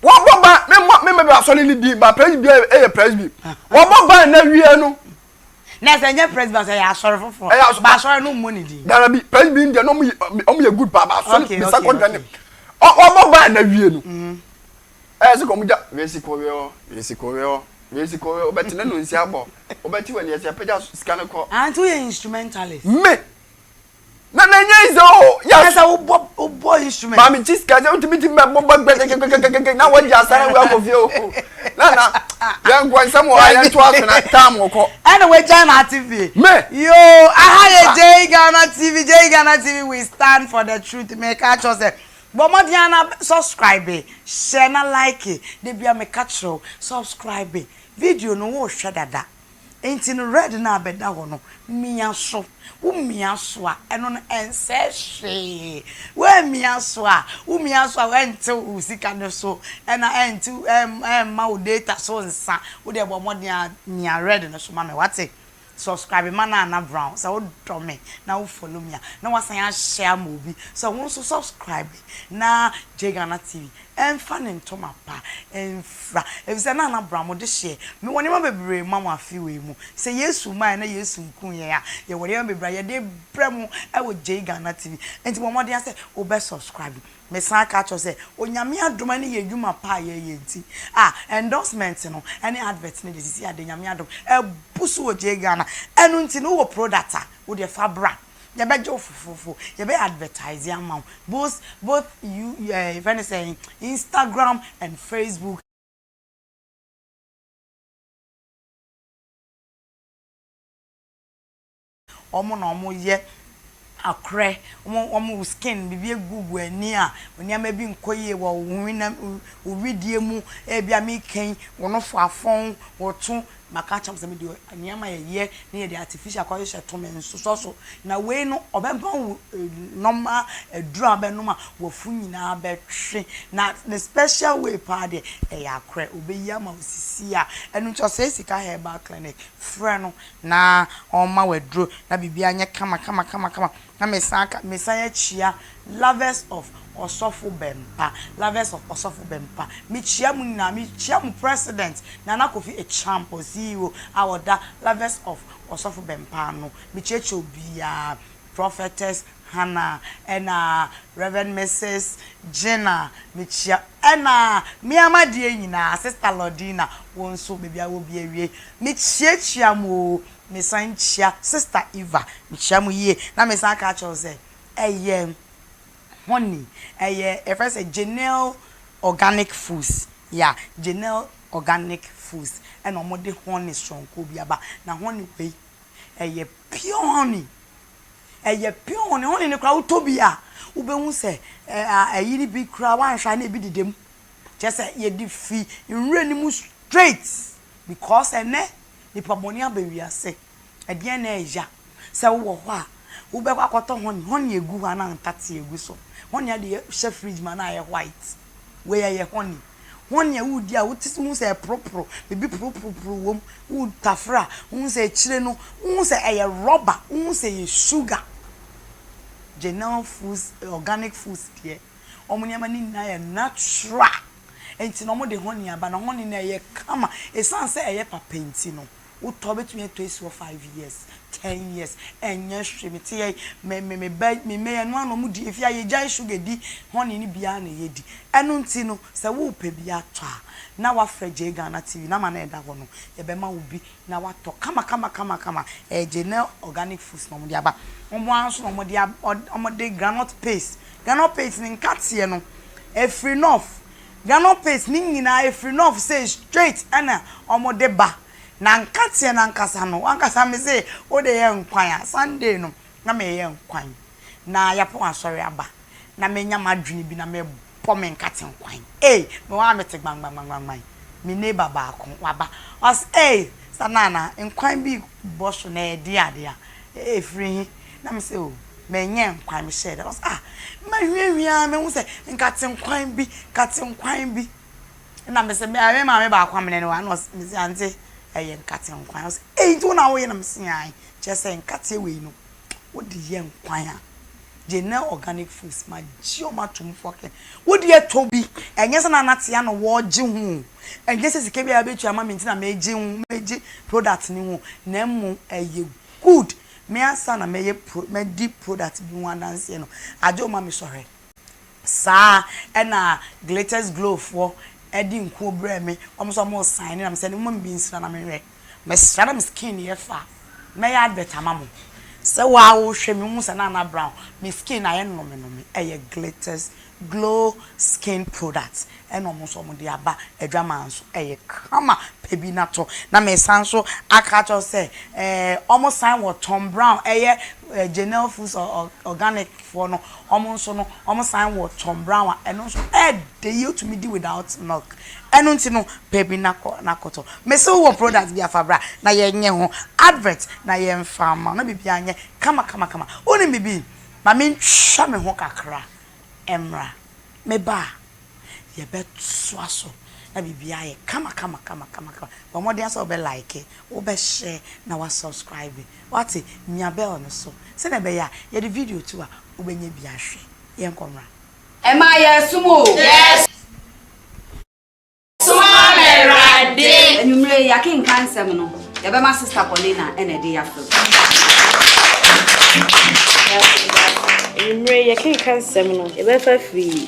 Wɔbɔ ban me mmɔ me mmɛ asɔre ni din ba presby ɛyɛ presby. Wɔbɔ ban na wie no. Na sɛ nyɛ presby sɛ yɛ asɔre foforɔ. Ɛyɛ asɔre. Ba asɔre no mmɔ ne din. Darabi presby deɛ na ɔmo yɛ ɔmo yɛ good paa ba asɔre bisa kɔntra ne. Wɔbɔ ban na wie no. Ɛyɛ sɛ kɔm gya wesi kɔ wɛ wesi kɔ wɛ wesi kɔ wɛ wobɛte ne no nsi abɔ wobɛte wɔ ne yɛsɛ apagya sika no kɔ. Ante woyɛ instrumentalist. Me na na ɛnyɛ easy o. Yes. Ɛsɛ wobɔ wobɔ instrument. Maame kyi sika sɛ wotumi ti bɛ bɔ bɔ gbɛgɛgɛgɛgɛgɛ na wɔgye asa na wakɔ fie o. Na na yɛn nkɔ nsɛm wɔ ha yɛn to aso na tam kɔ. Ɛna wagya na ate fie. Me. Yoo aha yɛ Jay Ghana TV Jay Ghana TV we stand for the truth meka kyerɛ sɛ bɔ mmɔden ara na subscribe hyɛ na like da bia meka kyerɛ wo subscribe video no wohwɛ dada. Enti no red no a bɛda hɔ no, mia so. Wo mia so a, ɛno no ɛnsɛe hwee. Woammia so a, wo mia so a ɛntew wo sika no so, ɛna ɛntew ɛmma wo data so nsa. Wo deɛ bɔ mmɔden ara mia red no so ma me, wate? Subscribe ma Nana Brown sɛ wodɔ me na wo follow me a, na woasan ahyɛ ama obi sɛ wo nso subscribe na Jay Ghana TV ɛmfa ne ntoma pa mfira, efisɛ na na bra mo dehyeɛ. Mewɔ nneɛma bebree ma mo afe wei mu. Sɛ Yesu mmaeɛ na Yesu nkuu yɛn a, yɛwɔ nneɛma bebree a yɛde rebrɛ mo wɔ Jay Ghana TV. Enti bɔ mmɔden ara sɛ wobɛ subscribe. Mesan aka akyerɛ wo sɛ, Onyame adom ne yɛn adwuma pa a yɛyɛ nti, a endorsement no ne advert no deɛ sisi ade Nyame adom abu so wɔ Jay Ghana. Ɛno nti no wowɔ product a, wo deɛ fa bra. Yɛbɛgye wo fofofo, yɛbɛ advertise ama wo both both you eh, yɛfrɛ no sɛn, Instagram and Facebook. Wɔn na wɔyɛ akorɛ, wɔn wɔn wo skin biribi egugu ani a, nneɛma bi nkɔ yie wɔ wo honam wo wedeɛ mu, ebi a meka yi, wo nofo afɔn, wo to Maka akyerɛ mo sɛ mede nneɛma a yɛyɛ na yɛde artificial kɔhyehyɛ to me nsosɔ so. Na wei no, ɔbɛma wo normal aduru a wobɛnom a w'afu nyinaa bɛtwe. Na ne special way paa deɛ, ɛyɛ akorɛ. Ɔbɛyi ama wo sisi a. Ɛno nti ɔsɛe sika herbal clinic. Frɛ no na ɔmma wo aduro na biribiara nyɛ kama kama kama kama. Na mesan aka, mesan akyia Lovers of Ɔsɔfo Bɛmpa, Lovers of Ɔsɔfo Bɛmpa. Mekyia mo nyinaa, mekyia mo President Nana Kofi Acheampong, CEO a ɔda Lovers of Ɔsɔfo Bɛmpa ano. Mekyiakyia obiara, Prophetess Hannah, ɛna Rev. Misis Gina, mekyia, ɛna me ara m'adeɛ nyinaa, Sister Lordina, wo nso baabi a wɔ biara awiei, mekyiakyia mo oo. Mesan kyia sister Eva, mekyia mo yie na mesan aka akyerɛ wo sɛ ɛyɛ honey, ɛyɛ yɛfrɛ sɛ Janelle organic foods, yeah, Janelle Organic Foods ɛna wɔde honey soronko bi aba. Na honey wei, ɛyɛ pure honey. Ɛyɛ pure honey. Honey no koraa wotɔ bi a, wobɛhu sɛ ɛyi no bi koraa woanhwɛ a na ebi deda mu. Kyerɛ sɛ yɛde fi nwura no mu straight because ɛnnɛ nipa bɔne aba wiase. Ɛdeɛn na ɛya sɛ wowɔ hɔ a wobɛkɔ akɔtɔ honey, honey egu hɔ a na ntateɛ gu so. Honey a de hyɛ fridge mu a na ayɛ white. Wei ɛyɛ honey. Honey a woredi a wote wohu sɛ ɛporoporo, biribi poroporoporo wɔ mu. Wotafere a wohu sɛ akyire no wohu sɛ ɛyɛ rubber, wohu sɛ ɛyɛ sugar. Janelle Foods, organic foods deɛ wɔn nneɛma no nyinaa yɛ natural. Nti na wɔde honey aba na honey no ɛyɛ kama. Ɛsiane sɛ ɛyɛ papa nti no, wotɔ wobɛtumi atɔ asi hɔ five years, ten years, ɛnyɛ hwee. Mete ha yi, me me me ba me mma yi ɛno ara na wɔdi. Ɛfie ha yɛgyae sugar di, honey no bi ara na yɛdi. Ɛno nti no, sɛ worepɛ bi atɔ a, na woafrɛ Jay Ghana TV, number no a ɛda hɔ no, yɛbɛma wo bi na woatɔ kama kama kama kama. Ɛyɛ Janelle Organic Foods na wɔde aba. Wɔn ara nso na wɔde ab wɔde groundnut paste Groundnut paste no nkateɛ no ɛfiri north groundnut paste no nyinaa ɛfiri north sei straight ɛna wɔn de ba na nkateɛ no ankasa no wankasa me se wode yɛ nkwan a Sunday no na meyɛ nkwan na yapɔn asɔre aba na menya m'adwene bi na mebɔ me nkate nkwan ei me hɔ a mete gbangbangbangbangban me neighbor baako waba ɔse ei Sanana nkwan bi bɔ so na ɛde adeɛ a ɛfiri he Na me se oh menyɛ nkwan me hyɛɛ da ɔse ah ma hwiahwia ara mehu sɛ nkate nkwan bi nkate nkwan bi na me se me maame baako a me ne no wɔ ha na ɔse me se ante ɛyɛ nkate nkwan ɔse ei nti wo na woyɛ na me se ae kyerɛ sɛ nkateɛ wei no wode yɛ nkwan a Janelle organic foods ma gye ɔmo atom fɔkin wo deɛ tɔ bi ɛnyɛ sɛ na nate ano wɔgye ho o ɛnyɛ sɛ sika bi a bɛtua ama me nti na megye ho megye product ne ho na mmom ɛyɛ good Me ansa na mɛyɛ pro mɛdi product bi ho adanseɛ no, agye wo ma me sɔhwɛ. Saa ɛna Glitters Glow foɔ ɛde nkuo brɛɛ me, wɔn nso wɔn resign na me sɛ momma me bi nsra na menhwɛ. Mesra na me skin yɛ fɛ a, mɛyɛ advert ama mo. Sɛ wo ara wohwɛ me wohu sɛ Nana Brown, me skin ayɛ nnomenome, ɛyɛ Glitters Glow skin product ɛna ɔmo nso ɔmo de aba adwaman nso ɛyɛ kama pɛ bi na tɔ na me san nso aka akyerɛ wo sɛ ɛɛ ɔmo san wɔ Tom Brown ɛyɛ Janelle Foods organic foɔ no ɔmo nso no ɔmo san wɔ Tom Brown a ɛno nso ɛɛdɛ yie wotumi di without milk ɛno nti no pɛ bi na kɔ na kɔtɔ me se wowɔ product bi a fa bra na yɛnyɛ ho advert na yɛnfa mma wo na biribiara nyɛ kama kama kama wonim biribi Ma mentwa me ho kakra mmra. Meba a, yɛbɛtoa so na biribiara ayɛ kama kama kama kama kama. Bɔ mmɔden ara sɛ wobɛ like, wobɛ share na wa subscribe. Woate? Mia bell no so sɛnea ɛbɛyɛ a yɛde video to a wobɛnya bi ahwɛ. Yɛnkɔ mmra. Ɛmaa yɛresom o. Soma me Awurade. Anwummere yi, yɛakenkan nsɛm no, yɛbɛma Sista Paulina na ɛde yɛafa mu. Anwummere yi, yɛkenkan nsɛm no, yɛbɛfa firi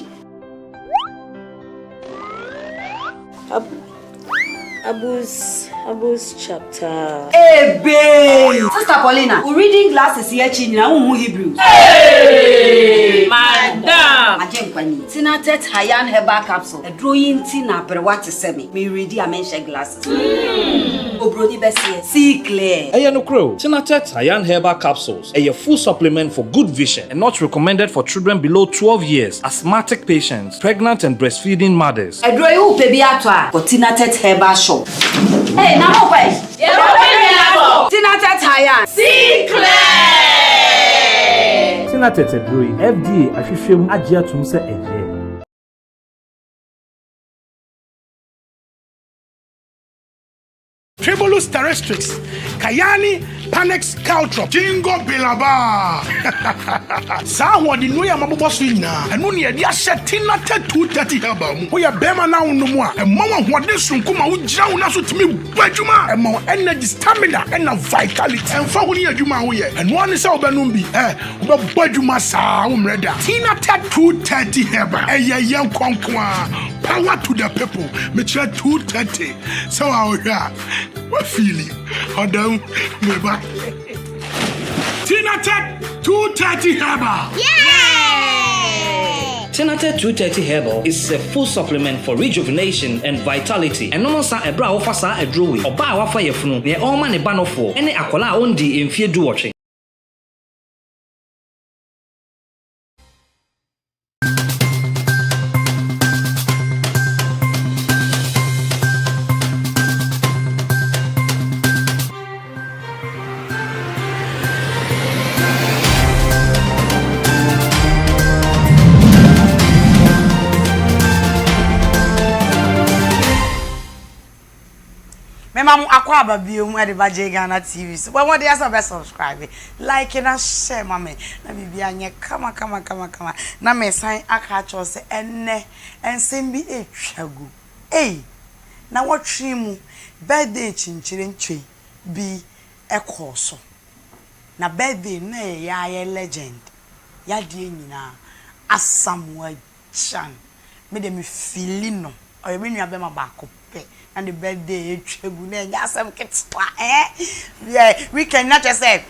Abus Abus chapter. Ebee! Sister Paulina, wo reading glasses yi akyi nyinaa wonhu Hebrews. Hey! Madam! Agye nkwa ni. Tinatet Hayan Herbal Capsule. Aduro yi nti na aberewa te sɛ me. Me readi a menhyɛ glasses. Obroni bɛseɛ. See clear. Ɛyɛ nokorɛ o, Tinatet Hayan Herbal Capsules ɛyɛ full supplement for good vision and not recommended for children below 12 years, asthmatic patients, pregnant and breastfeeding mothers. Aduro yi wopɛ bi atɔ a, kɔ Tinatet Herbal Shop. Hey, na mo kɔ ɛ? Yɛkɔ pɛ bi atɔ. Tinatet Hayan. See clear! Tinatet aduro yi, FDA ahwehwɛ mu agye atom sɛ ɛyɛ. Tribulus terrestris, Kayani Panax caltrop, Jingo biloba. Saa ahoɔdennuro yi a mabobɔ so yi nyinaa, ɛno na yɛde ahyɛ Tinatett 230 Herbal mu. Woyɛ barima na wonom a, ɛma wo ahoɔden soronko ma wogyina wo nan so tumi bɔ adwuma. Ɛma wo energy, stamina, ɛna vitality. Ɛmfa ho ne adwuma a woyɛ, ɛno ara ne sɛ wobɛnom bi. Ɛ, wobɛbɔ adwuma saa, wommrɛ da. Tinatett 230 Herbal, ɛyɛ yɛn kɔ nko ara. Power to the people. Mekyerɛ 230. Sɛ wa wohwɛ a, wafeeli ɔdɔ mu meba. Tina Tech 230 Herbal. Yeah! Tenatet 230 Herbal is a full supplement for rejuvenation and vitality. Ɛnom nsa ɛberɛ a wofa saa aduro wei. Ɔbaa a wafa yafunu, neɛ ɔrema ne ba nofoɔ, ɛne akwadaa a ɔndii mfeɛ duwɔtwe. Mema mo akwaaba bio mu de ba J Ghana TV so. Bɔ mmɔden sɛ wobɛ subscribe, like na share ma me na biribiara nyɛ kama kama kama kama. Na mesan aka akyerɛ wo sɛ ɛnnɛ nsɛm bi retwa gu. Ei! Nawɔtwe mu birthday nkyenkyerenkye bi kɔɔ so. Na birthday no na ɛyɛ yaa yɛ legend, yadeɛ nyinaa, Asamoah Gyan. Me deɛ me feeli no, ɔyɛ me nua bɛma baako pɛ, na ne birthday atwa gu na ɛnyɛ asɛm ketewa eh. Yeah, weekend na kyerɛ sɛ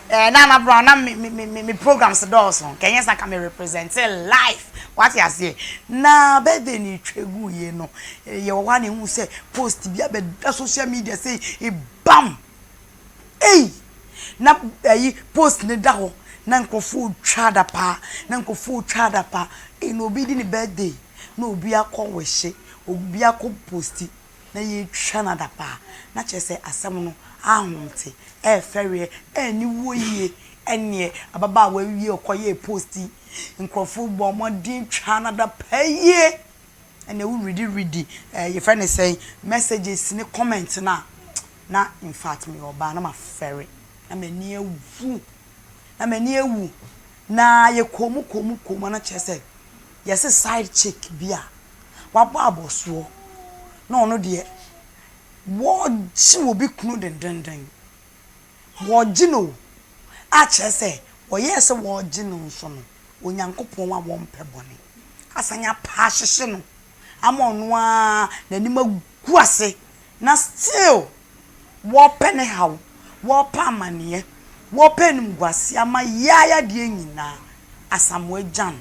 eh, Nana Brown na me me me me programs dɔɔso, nka ɛnyɛ sɛ nka me represent life, wate aseɛ. Na birthday no etwa gu yie no, yɛwɔ hɔ a na ehu sɛ post bi abɛda social media sei, ebam! Ei! Na ayi post no da hɔ na nkurɔfoɔ retwa adapaa, na nkurɔfoɔ retwa adapaa. Ei na obi di ne birthday na obi akɔ wihye, obi akɔ posti na yɛretwa no adapaa. Na kyerɛ sɛ asɛm no ahomte, ɛɛfɛreɛ, ɛaniwuo yie. Ɛnneɛ ababaawa wie ɔkɔyɛɛ post yi, nkurɔfoɔ bɔɔ mmɔden twaa no adapaa yie. Ɛnneɛ wo redi redi ɛɛ yɛfrɛ no sɛn messages ne comment no a, Na infact meyɛ ɔbaa na mafɛre na m'ani awu na m'ani awu na yɛkɔɔ mu kɔɔ mu kɔɔ mu na kyerɛ sɛ yɛse side chick bi a wabɔ abɔsoɔ na ɔno deɛ wɔgye obi kunu dendenden wɔgye no o a kyerɛ sɛ wɔyɛɛ sɛ wɔgye no nso no Onyankopɔn a wɔmpɛ bɔne asan apa ahyehye no ama ɔno ara n'anim agu ase na still wɔpɛ ne haw, wɔpɛ amaneɛ, wɔpɛ animguaseɛ ama yaa yadeɛ nyinaa, Asamoah Gyan.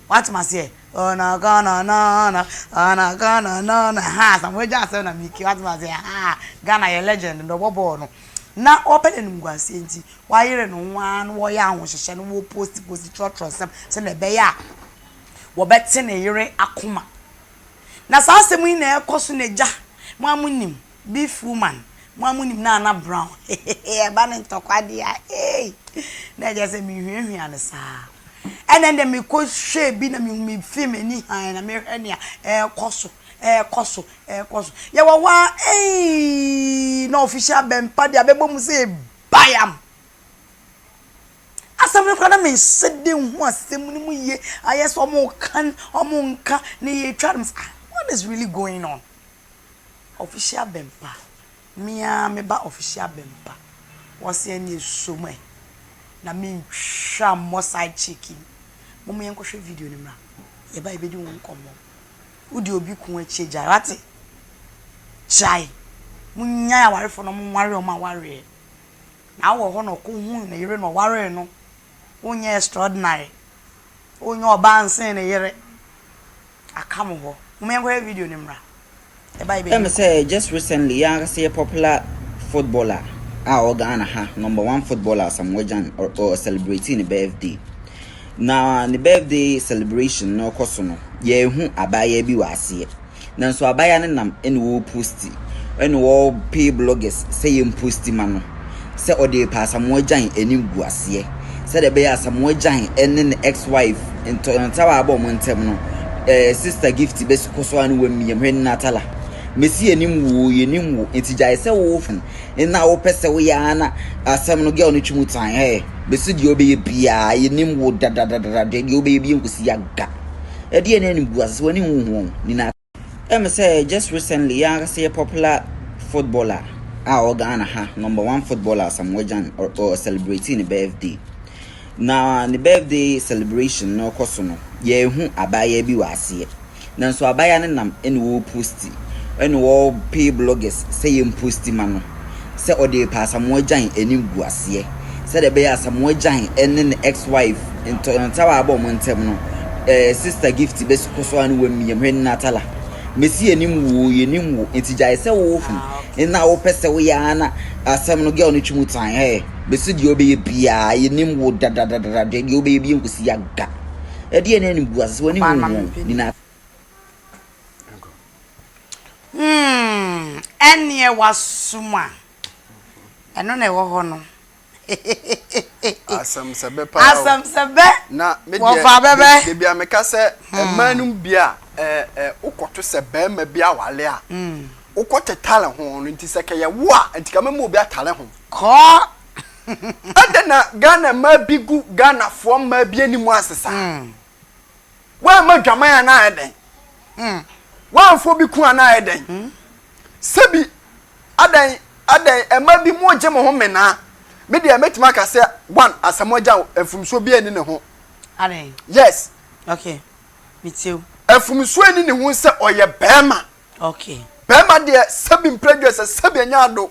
Wate maseɛ? Ɔna Ghana nana, ɔna Ghana nana, ha Asamoah Gyan asɛm na meki, wate maseɛ? Ha Ghana yɛ legend na ɔbɔ bɔɔl no. Na ɔpɛ n'animguaseɛ nti, wayere ne ho ara na wɔyɛ ahohyehyɛ na wɔposti posti trɔtrɔ nsɛm sɛdeɛ ɛbɛyɛ a wɔbɛte ne yere akoma. Na saa asɛm yi na ɛrekɔ so na gya, mo ara monim, beef woman, mo ara monim Nana Brown, hehehe, ɛba ne ntɔkwa deɛ a, ei, na ɛkyerɛ sɛ mehuahua no saa. Ɛna ɛnde mekɔhwɛɛ bi na mehu me fii m'ani hann na mehwɛ nea ɛrekɔ so, ɛrekɔ so, ɛrekɔ so. Yɛwɔ hɔ ara, ei, na official bɛmpa deɛ abɛbɔ mu sɛ bayam. Asɛm no koraa na menhyɛ da nhu asɛm no mu yie, ayɛ sɛ wɔreka wɔnka na yɛretwa no, mesɛ ah what is really going on? Official Bɛmpa, me ara me ba Official Bɛmpa, wɔse ɛneɛ som ɛ, na mentwa mmɔ side chick yi. Momma yɛnkɔhwɛ video no mmra, yɛba a yɛbɛdi ho nkɔmmɔ. Wodi obi ko akyi a gyae, wate? Gyae! Monnyae awarefoɔ na wɔnware wɔn awareɛ. Na wowɔ hɔ na ɔkɔ huu ne yere na ɔwaree no, wonyɛ extraordinary, wonyɛ ɔbaa nsen ne yere, aka mo hɔ. Momma yɛnkɔhwɛ video no mmra. Ɛba yɛbɛdi Ɛm nkɔmmɔ. sɛ just recently yɛn ankasa yɛ popular footballer a ɔwɔ Ghana ha, number one footballer Asamoah Gyan, ɔ ɔ celebrate ne birthday. Na ne birthday celebration no rekɔ so no, yɛrehu abaayewa bi wɔ aseɛ. Nanso abaayewa no nam ɛna ɔreposti, ɛna ɔrepay bloggers sɛ yɛmposti ma no, sɛ ɔde repɛ Asamoah Gyan anim gu aseɛ, sɛdeɛ ɛbɛyɛ Asamoah Gyan ne ne ex-wife ntɔntaw a aba wɔn ntam no, ɛɛ sister Gift bɛkɔ so a na wamiam hwɛ Natala. Mesi yɛnim wo, yɛnim wo, nti gyae sɛ wo na wopɛ sɛ woyɛ ara na asɛm no girl no twi mu tan hɛ, mesi deɛ wobɛyɛ biara yɛnim wo dadadadada deɛ wobɛyɛ biara nkosi aga. Ɛdeɛn ne animguase sɛ w'ani nwu ho Nina. Ɛm sɛ just recently yɛn ankasa yɛ popular footballer a ɔwɔ Ghana ha number one footballer Asamoah Gyan ɔ ɔ celebrate ne birthday na ne birthday celebration no rekɔ so no yɛrehu abaayewa bi wɔ aseɛ Nanso abaayewa no nam ɛna ɔreposti ɛna ɔrepay bloggers sɛ yɛmposti ma no sɛ ɔde repɛ Asamoah Gyan anim gu aseɛ sɛdeɛ ɛbɛyɛ Asamoah Gyan ɛne ne ex-wife ntɔntaw a aba wɔn ntam no. Eh, sister Gift bɛsi kɔ so a ne wamiam hwɛ Natala. Mesi yɛnim wo yɛnim wo nti gyae sɛ wo hu na wopɛ sɛ woyɛ ara na asɛm no girl no twi mu tan hɛ mesi deɛ wobɛyɛ biara yɛnim wo dadadadada deɛ wobɛyɛ biara nkosi aga ɛdeɛ ne anim gu ase sɛ w'ani hu ho nina Hmm, ɛneɛ wasum a ɛno na ɛwɔ hɔ no. Asɛm sɛ bɛ paa o. Asɛm sɛ bɛ. Na me deɛ Wɔfa bɛbɛ. de bia meka sɛ mmaa no bi a ɛɛ ɛ wokɔto sɛ barima bi awale a wokɔ tetare ho no nti sɛ kɛyɛ wo a nti ka mɛma obi atare ho. Kɔ. Adɛn na Ghana mmaa bi gu Ghanafoɔ mmaa bi anim ase saa? Woamma dwaman anaa ayɛ dɛn? Woamfa obi ku anaa ayɛ dɛn? Sɛbi Adɛn, adɛn, mma bi mo gye mo ho menaa. Me deɛ mɛtumi aka sɛ one, Asamoah Gyan mfomsoɔ biara nni ne ho. Adɛn? Yes. Okay, me tie wo. Mfomsoɔ nni ne ho sɛ ɔyɛ bɛɛma. Okay. Bɛɛma deɛ sɛbi mprɛdua sɛ sɛbi ɛnyɛ ado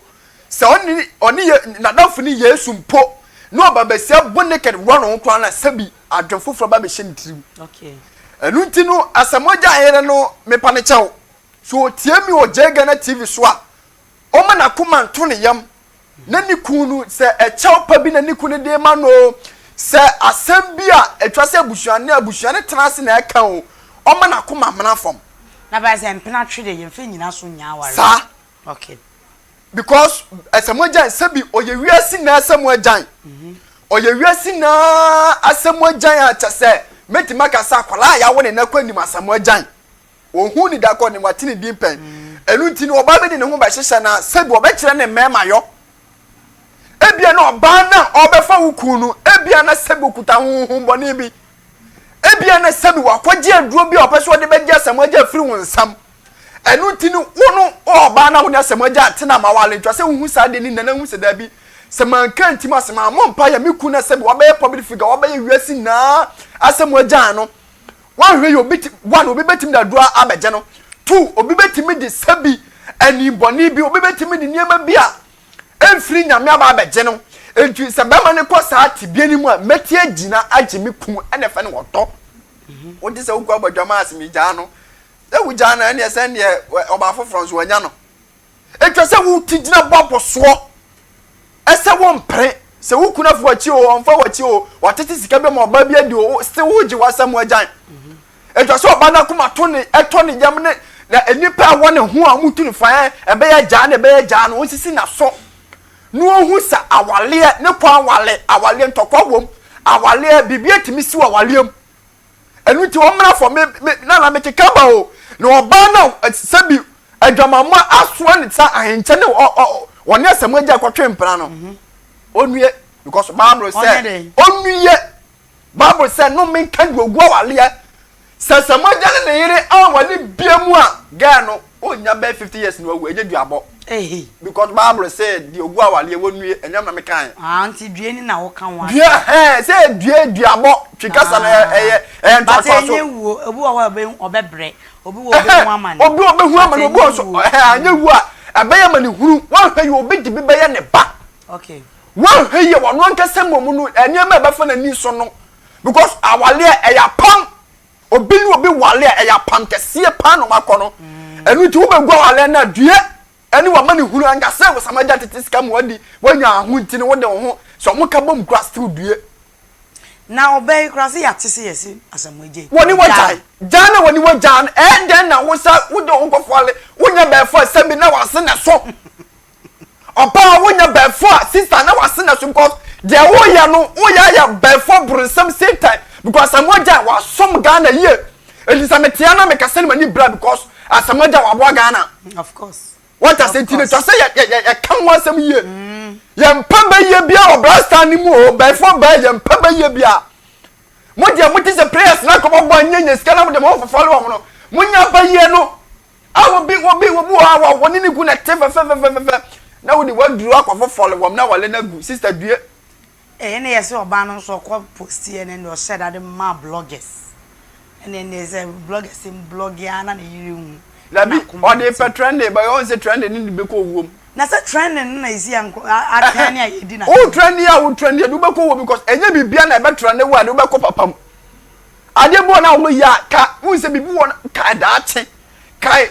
sɛ ɔne ɔne yɛ n'adamfo ne Yesu mpo na ɔba basia bɔ naked wura ne ho koraa na sɛbi adwen foforɔ ba bɛhyɛ ne tirim. Okay. Ɛno nti no Asamoah Gyan yere no mepa ne kyɛw. Sɛ ɔtie me wɔ Jay Ghana TV so a, ɔmma n'akoma nto ne yam na ne kunu no, sɛ ɛkyɛw pa bi na ne kunu no de rema no o, sɛ asɛm bi a ɛtwa sɛ abusua ne abusua no tena ase na ɛka o, ɔmma n'akoma mmena fam. Na bɛyɛ sɛ mpena twe deɛ yɛmfa nnyina so nnya aware. Saa. Okay. Because Asamoah Gyan sɛbi ɔyɛ wiase nyinaa Asamoah Gyan. Ɔyɛ wiase nyinaa Asamoah Gyan a kyɛ sɛ mɛtumi aka sɛ akwadaa a yɛawo ne nɛ kɔ anim Asamoah Gyan. Ɔnhuu ne da kɔ ne wate ne din pɛn. Ɛno nti no ɔbaa bi de ne ho bɛhyehyɛ no a, sɛbi ɔbɛkyerɛ ne mmarima yɔ. Ebia na ɔbaa no a ɔrebɛfa wo kunu no, ebia na sɛbi ɔkuta honhommɔne bi. Ebia na sɛbi wakɔgye aduro bi a ɔpɛ sɛ ɔde bɛgye Asamoah afiri wo nsam. Ɛno nti no, wo no, wo ɔbaa no a wo ne Asamoah atena ma aware nti, sɛ wohu saa adeɛ no nyinaa na wohu sɛ daabi, sɛ manka antim ase, mammɔ mpaeɛ a, me kunu no a sɛbi wabɛyɛ public figure, wabɛyɛ wiase nyinaa Asamoah gyaa no, Woanhwɛ yie obi ti one obi bɛtumi de aduro abɛgye no two obi bɛtumi de sɛbi anibɔne bi obi bɛtumi de nneɛma bi a ɛmfiri nyame aba abɛgye no nti sɛ bɛrima no kɔ saa tebea no mu a mɛti agyina agye me kunu ɛna ɛfɛ no wɔdɔ wogye sɛ wokɔ abɔ adwama ase megyaa no sɛ wogyaa no ɛneɛ sɛ neɛ ɔbaa foforɔ nso wanya no Etwa sɛ wo ti gyina bɔ abɔsoɔ ɛsɛ wo mpere sɛ wo kunu afa w'akyi o ɔnfa w'akyi o watete sika bi ma ɔbaa bi adi o still wo gye w'asɛm agyan etwa sɛ ɔbaa n'akoma to ne ɛtɔ ne yam ne na nnipa a ɛwɔ ne ho a wɔtu ne fa ɛ ɛbɛyɛ gyaa na ɛbɛyɛ gyaa no ɔnsisi n'aso na ɔhu sɛ awaleɛ ne kwan wale awaleɛ ntɔkwa wom awaleɛ biribi atumi si wɔ awaleɛ mu Ɛno nti ɔmmra fam, me, me, na na mekeka ba o. Na ɔbaa no a sɛbi adwamammɔ asoa ne sa ahenkyɛ ne ɔ, ɔ, ɔne Asamoah agya kɔtwe mpena no. Mhm. Ɔnue, because Bible sɛ, ɔnue. Bible sɛ, no menka deɛ ɔgu awaleɛ. Sɛ Asamoah agya ne ne yere anwale bia mu a, girl no, ɔnnya bɛyɛ 50 years na wawu, ɛnyɛ duabɔ. Because Bible sɛ deɛ ɔgu awaleɛ wɔnnue, ɛnyɛ me na mekaeɛ. Ah, nti due ni na woka ho asɛm. Due, ɛhɛn, sɛ due, duabɔ, twi kasa no ɛyɛ, ɛyɛ, ɛyɛ But ntoatoa so. ɛnyɛ wuo, obi wɔ hɔ a ɔbɛ, ɔbɛbrɛ, obi wɔ hɔ ɔbɛhu amane. Obi wɔ ɔbɛhu But amane, obi ɛnyɛ wɔ nso, wuo. ɛhɛn, anyɛ wuo a, ɛbɛyɛ amanehunu, woanhwɛ yie obi de bi bɛyɛ ne ba. Okay. Woanhwɛ yie ɔno ankasa mmom no, nneɛma a ɛbɛfa n'ani so no, because awaleɛ ɛyɛ apam. Obi ne obi wale a, ɛyɛ apam kɛseɛ paa na wɔakɔ no. Ɛno nti wobɛgu awaleɛ no a, due ɛne w'amanehunu anka sɛ wosam agya tete sika ma wadi, woanya aho nti no wode wo ho, sɛ wɔn ka bom koraa still due. Na ɔbaa yi koraa sɛ yɛate sɛ yɛse Asamoah gyae. Wɔne wagyae. Gyaa na wɔne wagyaa no, ɛyɛ dɛn na wo sa wode wo ho kɔfɔle, wonyɛ bɛɛfo a sɛbi na w'ase na ɛso. Ɔbaa wonyɛ bɛɛfo a sister na wase na so because deɛ woyɛ no woyɛ ayɛ bɛɛfo bronsam satan because Asamoah Gyan wasom Ghana yie eti sɛ metea na mekasa ne m'ani bra because Asamoah Gyan waboa Ghana. Of course. What I say nti no twa sɛ yɛ yɛ yɛka ho asɛm yie. Yɛn mpɛ bɛyɛ bia wɔ Black ne mu o bɛɛfo bɛɛ yɛn mpɛ bɛyɛ bia. Mo deɛ mo te sɛ prayers na kɔbɔ bɔ nyɛ nyɛ sika na mo de mo ho fɔfɔle wɔn no mo nya bɛyɛ no. A obi obi obi wɔ hɔ a wɔne ne ku na ɛte fɛfɛfɛfɛfɛ na wode waduru akɔfɔ fɔle wɔm na wale no agu sister due. Ɛyɛ na yɛsɛ ɔbaa no nso ɔkɔ post yɛ no ɛnna ɔhyɛ da de maa bloggers ɛnna ɛnna sɛ bloggers mblɔge ara na ne yere hu. Dabi ɔde pɛ trending but ɔn sɛ trending ne de bɛkɔ owuom. Na sɛ trending no na esi a atɛn ne a yɛdi na. Wo trending a wo trending de wobɛkɔ owuom because ɛnyɛ biribiara na ɛbɛ trending wo a de wobɛkɔ papa mu. Adeɛ bi wɔ no a wɔyɛ a ka wohu sɛ biribi wɔ no kae daakye kae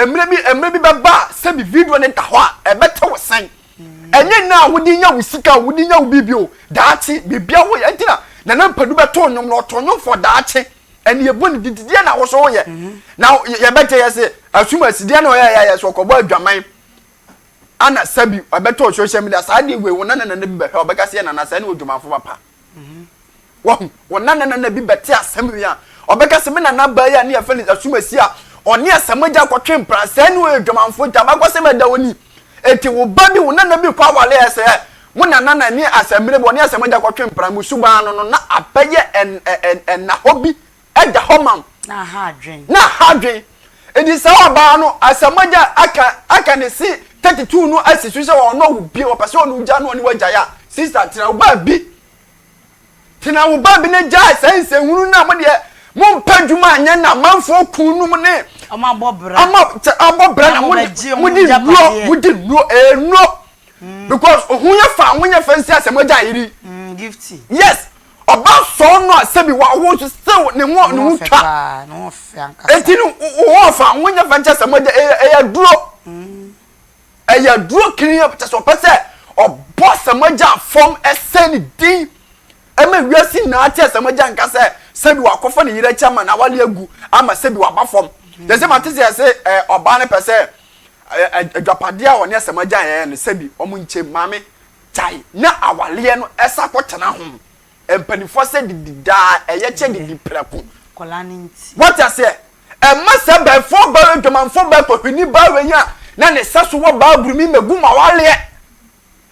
mmerɛ bi mmerɛ bi bɛba a sɛbi video no da hɔ a ɛbɛte wo sɛn ɛnyɛ nna a wode nya wo sika wode nya wo biribi o daakye biribi a woyɛ nti na Nana Mpadu bɛto nnwom no ɔto nnwom for daakye ɛne yɛbɔ ne didi deɛ na wo so woyɛ na yɛbɛte yɛ se asum asi deɛ na ɔyɛ yɛ yɛ so ɔkɔbɔ adwaman ana sɛbi ɔbɛtɔ social media saa deɛ wei wo nana nana bi bɛhwɛ ɔbɛka sɛ yɛ nana sɛ ɛne odwamanfo papa Wahu? Wo nana-nana bi bɛte asɛm wei a, ɔbɛka sɛ, Me nana baa yi a ne yɛfrɛ no Asumasi a ɔne Asamagya kɔtwe mpena, sɛɛ ne ɔyɛ dwamanfoɔ nti abakɔsɛm a ɛda hɔ ni. Enti wo ba bi, wo nana bi kɔ aware a ɛsɛ mo nana na ne Asamire bi, ɔne Asamagya kɔtwe mpena, mo suban no no, na abɛyɛ ɛn, ɛ, ɛ, ɛnahɔ bi ɛda hɔ ma wo. Na aha adwen. Na aha adwen. Enti saa ɔbaa no, Asamagya aka, aka ne se 32 no asi so sɛ ɔnnɔ wo bio, ɔpɛ sɛ ɔne wo gya na ɔne wo agyae a, sister, tena wo baabi. Tena wo baabi na gyae saa nsɛnhunu no a mo deɛ mompɛ adwuma anyɛ na amanfoɔ kun nom ne Ɔmo abɔ bra. Ama kyɛ abɔ bra na Na mo mobɛgye mo ɔmo di nnuro agyapadeɛ. mo di nnuro ɛyɛ nnuro because ohun yɛ fa ho nyɛ fɛ nsi asɛm agya ayiri. Mm, gifty. Yes ɔba sɔɔ no a sɛbi wawo nso still ne ho Ne ne ho ho fɛ twa paa, ne ho fɛ ankasa. eti no wo ho ɔfa ho nyɛ fɛ nkyɛ asɛm agya ɛyɛ ɛyɛ duro. Ɛyɛ aduro kini kyɛ sɛ ɔpɛ sɛ ɔbɔ Asamoah fam ɛsɛ ne din ɛma wiase nyinaa te Asamoah nka sɛ sɛbi wakɔfa ne yere akyi ama n'awale agu ama sɛbi waba fam. Kyɛ sɛ mate sɛ yɛse ɛ ɔbaa no pɛ sɛ ɛ adwapadeɛ a ɔne Asamoah yɛɛ no sɛbi ɔmo nkyɛm maame gyae na awaleɛ no ɛsa kɔtena ho. Mpanimfoɔ sɛ didi daa ɛyɛ kyɛ didi prɛko. Nkwadaa no nti. Wate aseɛ? Ɛmma sɛ bɛɛfoɔ baa adwamanfoɔ baa kɔhwini baa wei a na ne sɛ so wɔ baa burumi mɛgu mo awaleɛ.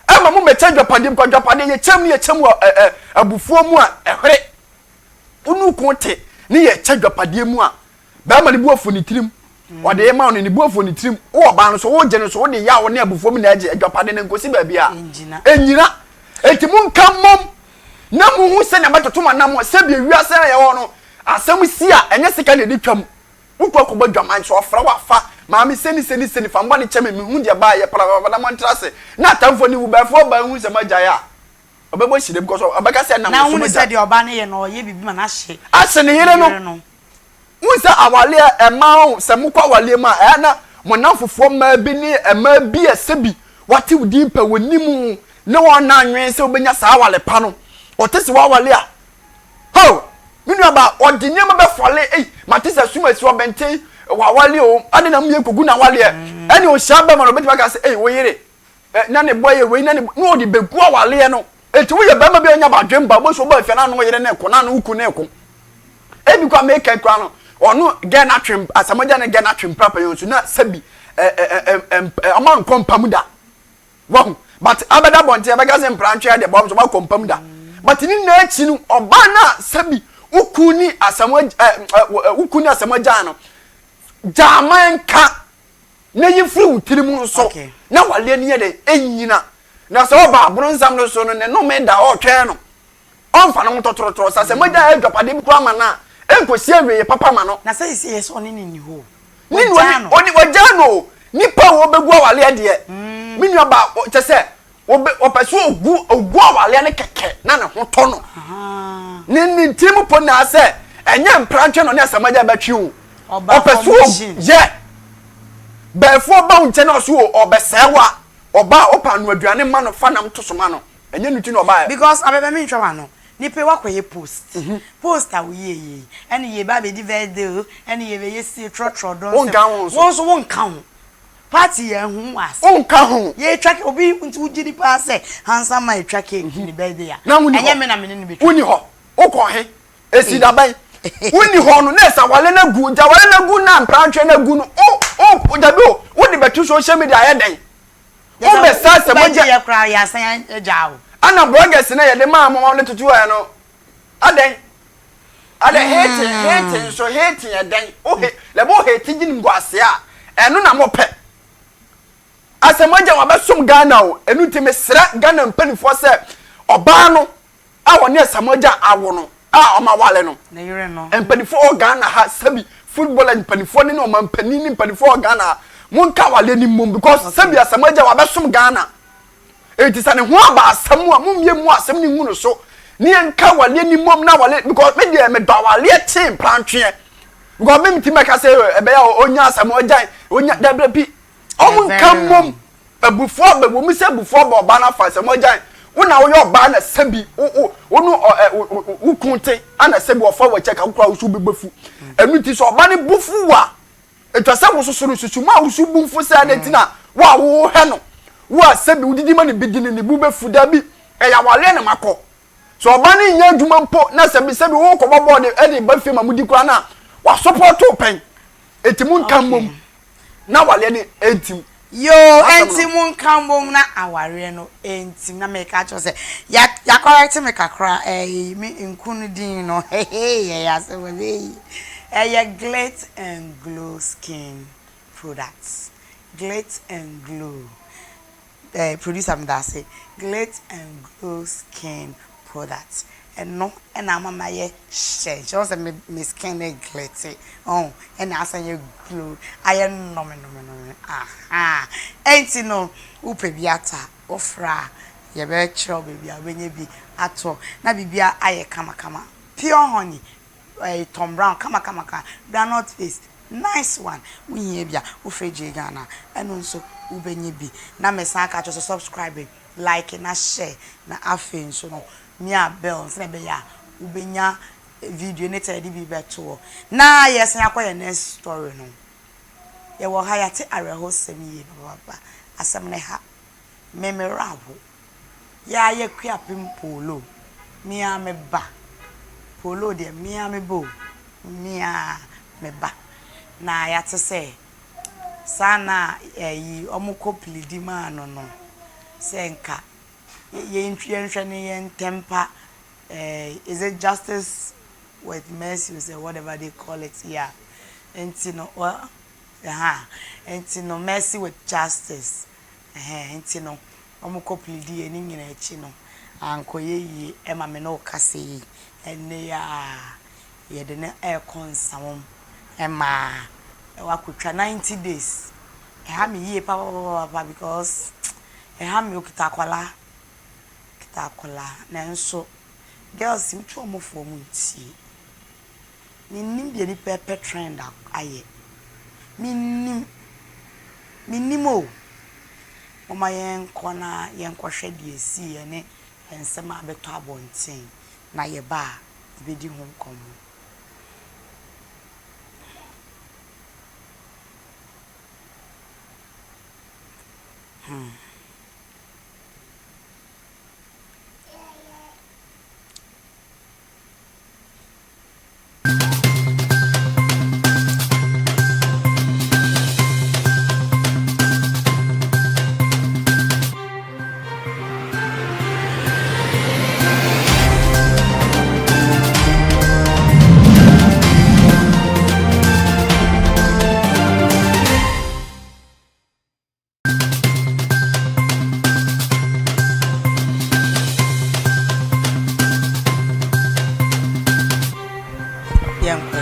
Ɛmma mo mɛkyɛ adwapadeɛ mu kɔ adwapadeɛ yɛkyɛm ne yɛkyɛm wɔ ɛ ɛ abufuo mu a ɛhwere. Wo ne wo kunu te ne yɛkyɛ adwapadeɛ mu a Barima no bu afu ne tirim. Ɔde rema wo no, ne bu afu ne tirim. Wo ɔbaa no so, wogye no so, wode yaw ne abufuo mu na agye adwapade no nkosi baabi a ɛnnyina. Enti monka mmom na monhu sɛnea mɛtoto mo anammɔn. Sɛdeɛ wiase a yɛwɔ no, asɛm si a, ɛnyɛ sika na ɛdi twam. Wokɔ akɔbɔ adwaman so, ɔfrɛ wo afa, maame seni seni seni, fa me bɔne kyɛ me, mehu deɛ ɛbaeɛ, prapra na montra ase. Na atamfoɔ ne wubɛɛfoɔ baa hu sɛ moagyae a, ɔbɛbɔ hyire because ɔbɛka sɛ ɛnam Na wo so wohunu magya. sɛ deɛ ɔbaa no yɛ no, ɔyɛ biribi ma no ahye Ahye ne yere no. Wohu sɛ awaleɛ mmaa ho, sɛ mokɔ awaleɛ mu a, ɛyɛ a na mo nnamfofoɔ mmaa bi ne mmaa bi a sɛbi wɔate wo din pɛ, wɔnim wo ne wɔn nna anwene sɛ wobɛnya saa awale pa no. Ɔte sɛ woawale a, ho! Me nuabaa, ɔde nneɛma bɛfɔle, ei, mate sɛ asumasi ɔbɛnten, wawale o, adɛn na moyɛ kɔgu n'awaleɛ? Ɛne ɔhyia bɛma no, ɔbɛtumi aka sɛ, ei, wo yere, na ne bɔ yɛ wei na ne na ɔde bɛgu awaleɛ no. Enti woyɛ barima bi a ɔnya badwemba, wobɛhu sɛ wobaa fie na ano yere ne ko, na ano wo kun ne ko. Ebi koraa meka koraa no, ɔno gɛ no atwe, asamagya ne gɛ no atwe mpra pɛyɛ nso na sɛbi ɔma nkɔ mpa mu da. Wahu? But abɛda bɔnten ɛbɛka sɛ mpra ntwe adeɛ bɔ nso ɔma mpa mu da. But ne nyinaa akyi no, ɔbaa no a sɛbi wo kun ne asamagya, wo kun ne asamagya no, gyaama nka na yi firi wo tiri mu nso na waleɛ no yɛ dɛ ɛnyina na sɛ ɔba aboronsam no so no ne nnome da ɔretwɛn no ɔmfa ne ho tɔtorɔtorɔ sɛ sɛ mogya yɛ adwapadeɛ bi koraa ma no a ɛnkɔsi awieɛ papa ma no na sɛ sɛ yɛ sɛ ɔne ne nni hɔ ne nua ɔne wagyaa no o nipa a wɔbɛgu awaleɛ deɛ mm. me nua ba kyɛ sɛ ɔpɛ sɛ ɔgu ɔgu awaleɛ no kɛkɛ na ne ho tɔ no ne ne tirim po naa sɛ ɛnyɛ mprantwe na ɔne asamagya bɛtwe o ɔpɛ so yɛ bɛɛfoɔ ba wo nkyɛn na ɔso ɔbɛsɛe wa ɔba a ɔpa ano aduane ma no fa nam to so ma no ɛnyɛ no ti na ɔbaeɛ. Because abɛbɛ mi ntwa wa no nipa wakɔ yɛ post mhm. post a woyɛ yɛ yi ɛne yɛ ba abɛdi birthday o ɛne yɛ bɛyɛ sie trɔtrɔ dɔn sɛm wɔn nso wɔn nka ho party yɛ ho wɔ ase wɔn nka ho yɛ twa obi nti wogye di paa sɛ handsome man etwa cake mhm. ne birthday a ɛnyɛ me na me ne ne bɛtwa wonni hɔ wokɔ he Esi da bɛn? Wonni hɔ no, na ɛsɛ awale no agu. Nti awale no agu na mprantwe no agu no, o, o, dabi o, wode bɛto social media ayɛ dɛn? Wobɛsa sɛ mogya. Wobɛgye yɛ koraa, yɛasan agyaa wo. Ana bloggers na yɛde maa mo ma wɔde toto ayɛ no, adɛn? Adɛn, hate, hate nso, hate yɛ dɛn? O he, lɛbɛ o hate gye nimguase a, ɛno na mopɛ. Asɛ mogya wabɛsom Ghana o, ɛno nti mesrɛ Ghana mpanimfoɔ sɛ, ɔbaa no, a ɔne Asamoah Gyan awo no a wɔn awale no. Ne yere no. Mpanimfoɔ wɔ Ghana ha sɛbi footballer mpanimfoɔ ne ne ɔmanpanin ne mpanimfoɔ wɔ Ghana ha monka awale no mmom because sɛbi Asamoah Gyan wabɛsom Ghana eti sɛ ne ho aba asɛm a mommie mu asɛm no ngu no so. Ne yɛn nka awaleɛ ni mmom na awale because me deɛ medɔ awaleɛ kyee mprantweɛ because me mti mɛka sɛ ɛbɛyɛ a ɔnya asɛm ɔgyae ɔnya dabrɛ bi ɔmo nka mmom abufuo aba wɔ mu sɛ abufuo aba ɔbaa no afa sɛ ɔgyae wo na woyɛ ɔbaa na sɛbi wo wo wo no ɔ ɛ wo kun te ana sɛbi ɔfa wɔ kyɛ ka wo kora wo so bɛbɛfu ɛno nti sɛ ɔba no bufu wa Etwa sɛ wososo no susu ma wo so bu mfu sɛ adɛn nti na wo a wohwɛ no, wo a sɛbi wodidi ma no bi di no, ne bo bɛfu. Dabi, ɛyɛ awareɛ na makɔ. Sɛ ɔbaa no nyɛ adwuma mpo na sɛbi sɛbi wokɔbɔ bɔɔl de ba fie ma modi koraa no a, wasopɔɔto wo pɛn. Enti monka mmom na awareɛ no ntim. Yoo enti monka mbom na awareɛ no ntim na meka akyerɛ wo sɛ ya ya correct me kakra ɛɛ me nku no din no hehee ɛyɛ asɛm ɛbɛyɛ yie ɛyɛ glit and glow skin products glit and glow Eh producer medase. Glit and glow skin product ɛno na ama mayɛ hyɛnhyɛn wohu sɛ me me skin no glitse ɔho ɛna asan yɛ glow ayɛ nnɔme nnɔme nnɔme ahaa ɛnti no wopɛ bi atɔ a wofrɛ a yɛbɛkyerɛ wo baabi a wobɛnya bi atɔ na biribiara ayɛ kamakama pure honey ɛɛ Tom Brown kamakamakama groundnut paste Nice one wo hia bi a wo frɛ Jay Ghana ɛno nso wo bɛ nya bi na me san ka kyerɛ sɛ subscribe like na share na afei nso no mia bell no sɛnea ɛbɛyɛ a wo bɛ nya video anytime yɛde bi bɛ to hɔ na yɛ san akɔ yɛ next story no yɛ wɔ ha yɛate awerɛho sɛm yie papaapa asɛm no ha me me werɛ aho. Yaa yɛ kuapem pooloo me ara me ba pooloo deɛ me ara me ba o me ara me ba na yɛate sɛ saa na ɛyi wɔn kɔ plidi maa no no sɛ nka yɛnhwɛ ne yɛn ntɛmpa ɛɛ is it justice with mercy or whatever they call it yeah nti no well ɛha nti no mercy with justice Ɛhɛɛ, nti no wɔn kɔ pleadiiɛ ne nyinaa akyi no ankɔyɛ yie ɛma me ne wo kasa yi, ɛnnɛ yi ara yɛde no ɛrekɔ nsawam ɛma wakɔtwa 90 days. Ɛha me yie papapapapa because ɛha me, ɔkita akwadaa, ɔkita akwadaa nanso girls yi wotu wɔn fo wɔn ntie. Mennim deɛ nipa ɛpɛ trend ayɛ. Mennim. Mennim o. Momma yɛnkɔ na yɛnkɔhwɛ deɛ ɛsiiɛ ne nsɛm a abɛtɔ abɔnten, na yɛba a, yɛbɛdi ho nkɔmmɔ. Hmm. Yɛnkɔ.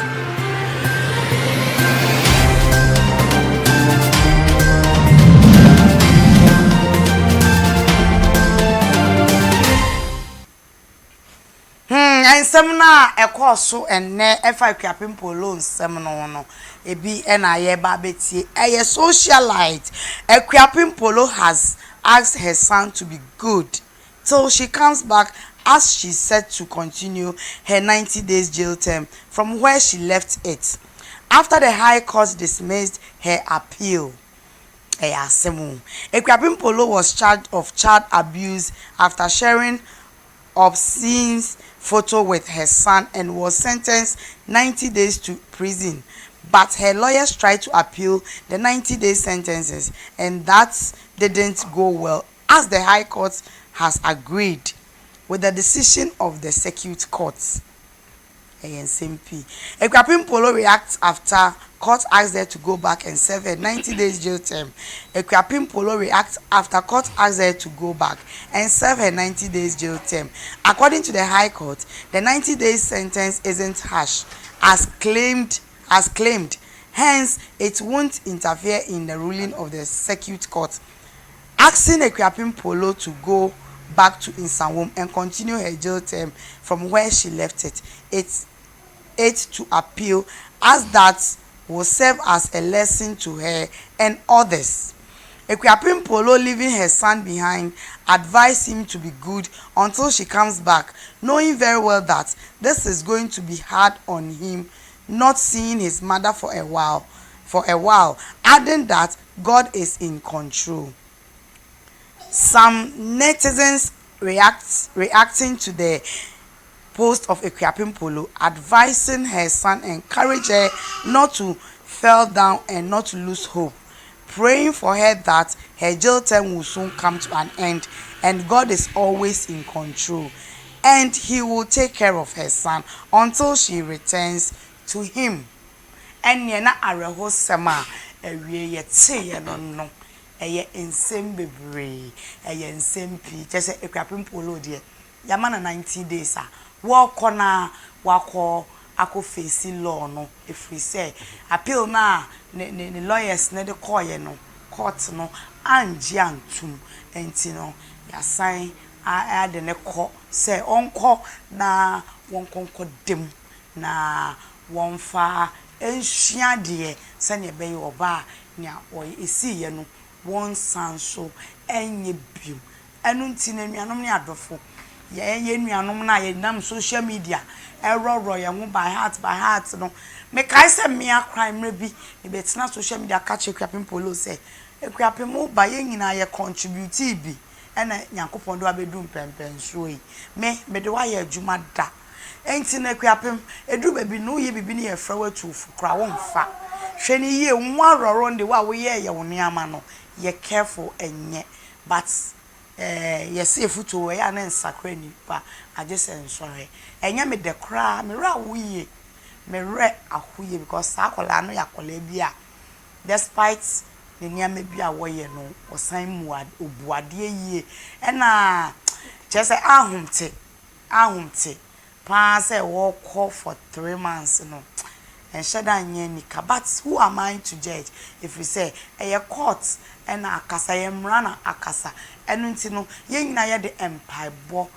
Hmm, nsɛm no a ɛkɔɔ so ɛnnɛ ɛfa Akuapem Polo nsɛm no ho no, ebi na yɛreba abɛtie. Ɛyɛ socialite. Akuapem Polo has asked her son to be good till she comes back as she's set to continue her 90 days jail term from where she left it after the High Court dismissed her appeal. Ɛyɛ asɛm o. Akuapem Polo was charged of child abuse after sharing obscene photo with her son and was sentenced 90 days to prison. But her lawyers tried to appeal the 90 day sentences and that didn't go well as the High Court has agreed with the decision of the circuit court. Ɛyɛ nsɛm pii. Akuapem Polo reacts after court asks her to go back and serve her 90 days jail term. Akuapem Polo reacts after court asks her to go back and serve her 90 days jail term. According to the High Court, the 90 days sentence isn't harsh as claimed as claimed. Hence, it won't interfere in the ruling of the circuit court. Asking Akuapem Polo to go back to Nsawam and continue her jail term from where she left it. It's it to appeal as that will serve as a lesson to her and others. Akuapem Poloo leaving her son behind advised him to be good until she comes back, knowing very well that this is going to be hard on him not seeing his mother for a while, for a while, adding that God is in control. Some netizens react, reacting to the post of Akuapem Poloo advising her son encourage her not to fall down and not to lose hope, praying for her that her jail term will soon come to an end and God is always in control and he will take care of her son until she returns to him. Ɛnneɛ na awerɛhosɛm a awie yɛteeɛ no no, ɛyɛ nsɛm bebree, ɛyɛ nsɛm pii. Kyerɛ sɛ Akuapem Poloo deɛ, Yɛama no 90 days a wɔkɔ na wakɔ akɔ face law no ɛfiri sɛ appeal no a ne ne ne lawyers no de kɔeɛ no court no angye antom nti no yɛasan ade no kɔ sɛ ɔnkɔ na wɔnkɔ nkɔda mu na wɔmfa nsua adeɛ sɛdeɛ ɛbɛyɛ ɔba a nea ɛsiiɛ no wɔnsan so nyɛ bio. Ɛno nti no anuanom ne adɔfo, yɛn yɛn nuanom no a yɛnam social media ɛworɔworɔ yɛn ho by heart by heart no, mekae sɛ mmea koraa mmerɛ bi mebɛtena social media ka kyerɛ Akuapem Poloo sɛ, Akuapem wo ba yɛn nyinaa yɛ contributee bi ɛna Nyankopɔn de wo abɛduru mpɛnpɛnsoɔ yi. Me, mede wo ayɛ adwuma da. Ɛnti no Akuapem, ɛduru baabi no woyɛ biribi ne yɛfrɛ wo atu wo fo koraa womfa. Hwɛ no yie, wo ho aworɔworɔ no de wo a woyɛɛyɛ wo nneɛma no, yɛ careful ɛnyɛ. But eh yɛse afutuo ɛyɛ a na ɛnsakra nipa agye sɛ nsɔhwɛ. Ɛnyɛ me dɛ koraa, me werɛ aho yie, me werɛ aho yie because saa akwadaa no yɛ akwadaa bi a despite ne nneɛma bi a wɔyɛ no ɔsan mu ɔbu adeɛ yie ɛna kyerɛ sɛ ahomte ahomte. paa sɛ wɔkɔ for thre months no ɛnhyɛ da nyɛ anika but who am I to judge ɛfiri sɛ ɛyɛ court na akasa ɛyɛ mmara na akasa ɛno nti no yɛn nyinaa yɛde mpaebɔ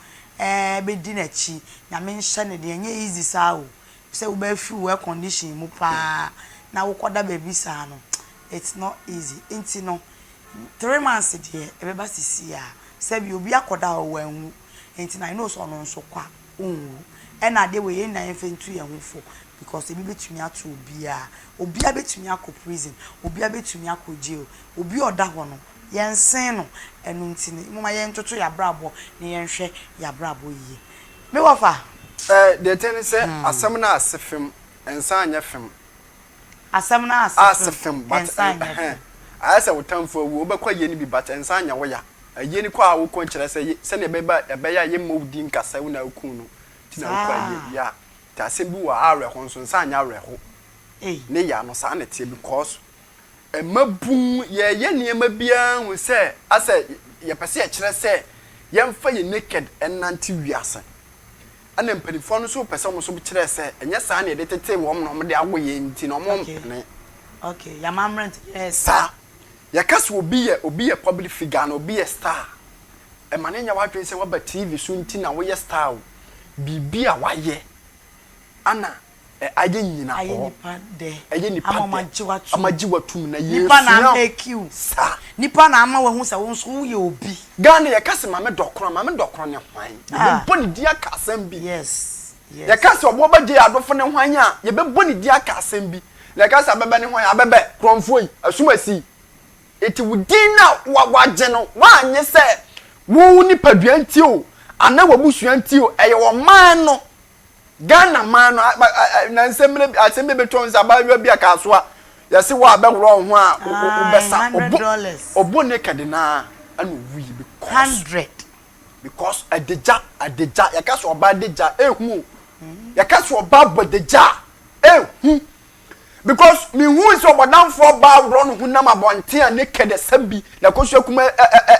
bɛdi n'akyi Nyame nhyɛ no den ɛnyɛ easy saa o sɛ wobɛfiri wo air condition mu paa na wokɔda baabi saa no it's not easy nti no thre months deɛ ɛbɛba sisi a sɛbi obi akɔda hɔ wanwu Nti na I know sɛ ɔno nso kɔ a ɔnwu. Ɛna adeɛ wei yɛn nyinaa yɛmfa ntu yɛn ho fo because ebi bɛtumi ato obiara. Obiara bɛtumi akɔ prison, obiara bɛtumi akɔ jail. Obi a ɔda hɔ no yɛnsen no. Ɛno nti no momma yɛntoto yɛn abrabɔ na yɛnhwɛ yɛn abrabɔ yie. Me wɔfa. Eh, deɛ ɛteɛ ne sɛ asɛm no ase fem, nsa anyɛ fem. Asɛm no ase fem, nsa anyɛ fem. Ayɛ sɛ wo tamfo awu, wobɛkɔ ayie no bi but nsa anyɛ wo ya. Ayie no kɔ a wokɔ nkyerɛ sɛ sɛdeɛ ɛbɛba ɛbɛyɛ a yɛmmɔ wo din nka sɛ wo na wokuu no nti na wokɔ ayie. Yeah, nti asɛm bi wɔ hɔ a awerɛho nso nsa anyɛ awerɛho. Ne ya no saa na ɛteɛ because mmabun yɛyɛ nneɛma biara hu sɛ asɛ yɛpɛ sɛ yɛkyerɛ sɛ yɛmfa yɛn naked nnante wiase. Ɛna mpanimfoɔ no nso pɛ sɛ wɔn nso kyerɛ sɛ ɛnyɛ saa na yɛde tetee wɔn na wɔde awo yɛn nti na wɔn mpene. Okay, yɛamammerɛ nti yɛyɛ saa. Yɛka sɛ obi yɛ obi yɛ public figure anaa obi yɛ star a, ɛma no nyɛ w'adwene sɛ woaba TV so nti na woyɛ star o. Biribi a wayɛ ana ayɛ nyina Ayɛ hɔ. nipa dɛ. Ɛyɛ nipa Ama dɛ. wɔagye wo atom. Ama agye wo atom na Nipa na yɛsua amake wo. saa. Nipa na ama wahu sɛ wo nso woyɛ obi. Ghana yɛka sɛ Maame Dɔkono a, Maame Dɔkono ne hwan? Ah. Yɛbɛbɔ ne din aka asɛm bi. Yes, yes. Yɛka sɛ Ɔboaba Gyei Adofo ne hwan a, yɛbɛbɔ ne din aka asɛm bi. Na yɛka sɛ Abɛbɛ ne hwan a, Abɛbɛ, korɔmfoɔ yi, asumasi yi. Enti wo din no a wa, wagye no, woannye sɛ wo nipadua nti o, anaa w'abusua nti o, ɛyɛ ɔman no, Ghana man no, na nsɛm bi, asɛm bi bɛtɔ nsa, abaayewa bi a kaasoa, yɛse wo a bɛworɔ wo ho a, wobɛsa, ɔbɔ, ɔbɔ naked naa, ɛna owui because, because adagya, adagya, yɛka sɛ ɔbaa adagya, ehu o, yɛka sɛ ɔbaa bɔ adagya, ehu, because mehu sɛ ɔbɔdamfoɔ baa worɔ ne ho nam abɔnten a naked ɛsɛ bi, na kosua kuma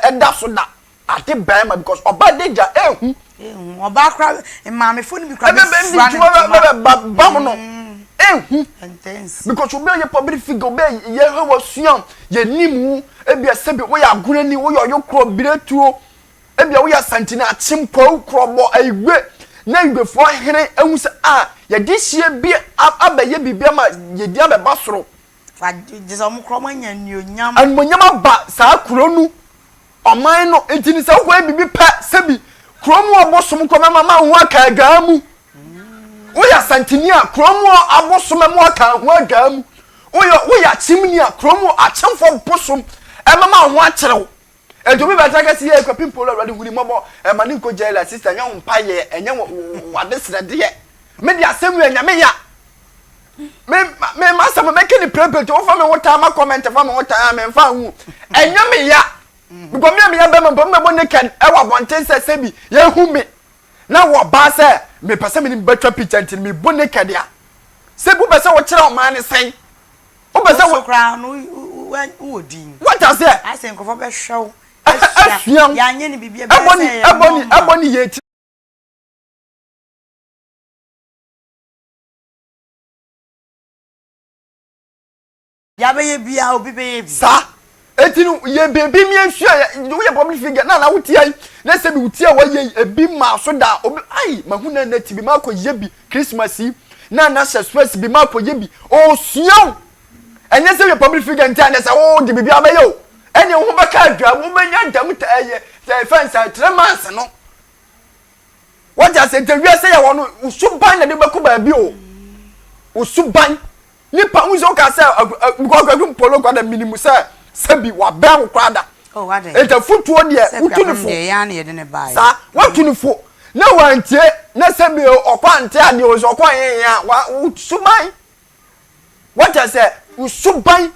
ɛda so da. Ade bɛrima because ɔba de gya ehu. Ehu ɔbaa kora maamefo no bi kora bɛ fura ne ntoma. Ɛbɛ ba ba mu no ehu. Because obi a ɔyɛ public figure obi a yɛ hɛ wɔ sua yɛ nim wo ebi ɛsɛ bi woyɛ agorɔ ni woyɛ ɔyɛ korɔ biretuo. Ebia woyɛ Asanteni, Akyem, Kwawu, Krɔbɔ, Ayigbe, na Ayigbefoɔ hene ahu sɛ ah, yɛde hyeɛ bi abɛyɛ biribi ama yɛn din abɛba soro. Fa gye sɛ wɔn koraa wɔanya anuonyam. Animuonyam aba saa kuro no, ɔman no, nti no sɛ wokɔyɛ biribi pɛ, sɛbi, kuro mu abosom kɔ mɛma ma ho aka adwaa mu. Woyɛ Asanteni a, kuro mu abosom ɛma aka ho adwaa mu. Woyɛ woyɛ Akyemni a, kuro mu Akyemfoɔ bosom ɛmɛma ho akyerɛ wo. Enti obi bɛtena kɛse yɛ Kwapim Polo Awurade hu ne mmɔbɔ ɛma ne nkɔ jail a sister ɛnyɛ wo mpaeɛ ɛnyɛ wo w'adesrɛdeɛ me de asɛm wei ɛnyɛ me ya me me masɛm mɛka ne prɛprɛ nti wofa me ho taa ma comment fa me ho taa a memfa ho ɛnyɛ me ya because me a meyɛ bɛma mpo mɛbɔ naked ɛwɔ abɔnten sɛ sɛbi yɛhu me na wɔ baa sɛ mepɛ sɛ me ne bɛtwa picture nti mebɔ naked a sɛ bi wopɛ sɛ wokyerɛ ɔman ne sɛn Wopɛ sɛ wo koraa no wowɔ din. Wate aseɛ? Ayɛ sɛ nkurɔfoɔ bɛhwɛ wo asua wo. Yɛanyɛ no biribi ɛbɛyɛ sɛ ɛyɛ normal. Ɛbɔ ne yie ti. Yɛabɛyɛ biara obi bɛyɛ bi. Saa. Eti no yɛ biribi mi esua yɛ woyɛ public figure na na wotia yi na sɛ bi wotia wɔyɛ yi ebi maa so da obi ayi mahu na na ti bi ma akɔ yɛ bi Christmas yi na na hyɛ stress bi ma akɔ yɛ bi osua wo ɛnyɛ sɛ yɛ public figure nti anyɛ sɛ wo de biribi abɛyɛ o ɛne wo ho bɛka adwa wo bɛnya dɛm ta ɛyɛ sɛ fɛn sɛ 3 months no wɔte ase nti wiase yɛ wɔ no suban na de bɛkɔ baabi o wo suban nipa n sɛ woka sɛ because akwaku mpolo kora da minimu sɛ sɛbi wabɛn wo kora da nti afotuo deɛ wotu ne fo saa wotu ne fo na wantie na sɛbi ɔkɔ ante adeɛ o sɛ ɔkɔ anyɛnyɛ a wa wo suban wɔkyɛ sɛ wo suban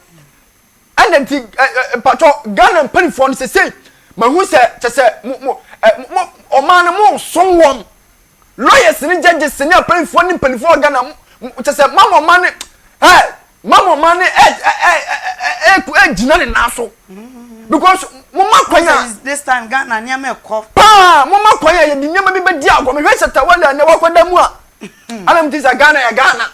ɛna nti mpatwɔ Ghana mpanimfoɔ no sesei mahu sɛ kyɛ sɛ mo mo mo ɔman no mo som wɔn Lawyers ne judges ne apanyinfoɔ ne mpanimfoɔ wɔ Ghana kyɛ sɛ mama ɔman ne ɛ mama ɔman ne ɛ ɛ ɛ ɛ ɛ gyina ne nan so because mo ma kwan a. This time Ghana nneɛma ɛkɔ. Paa mo ma kwan a yɛde nneɛma bi bɛ di agorɔ mehwɛ Shatta Wale a nea wakɔda mu a ana mo ti sɛ Ghana yɛ Ghana.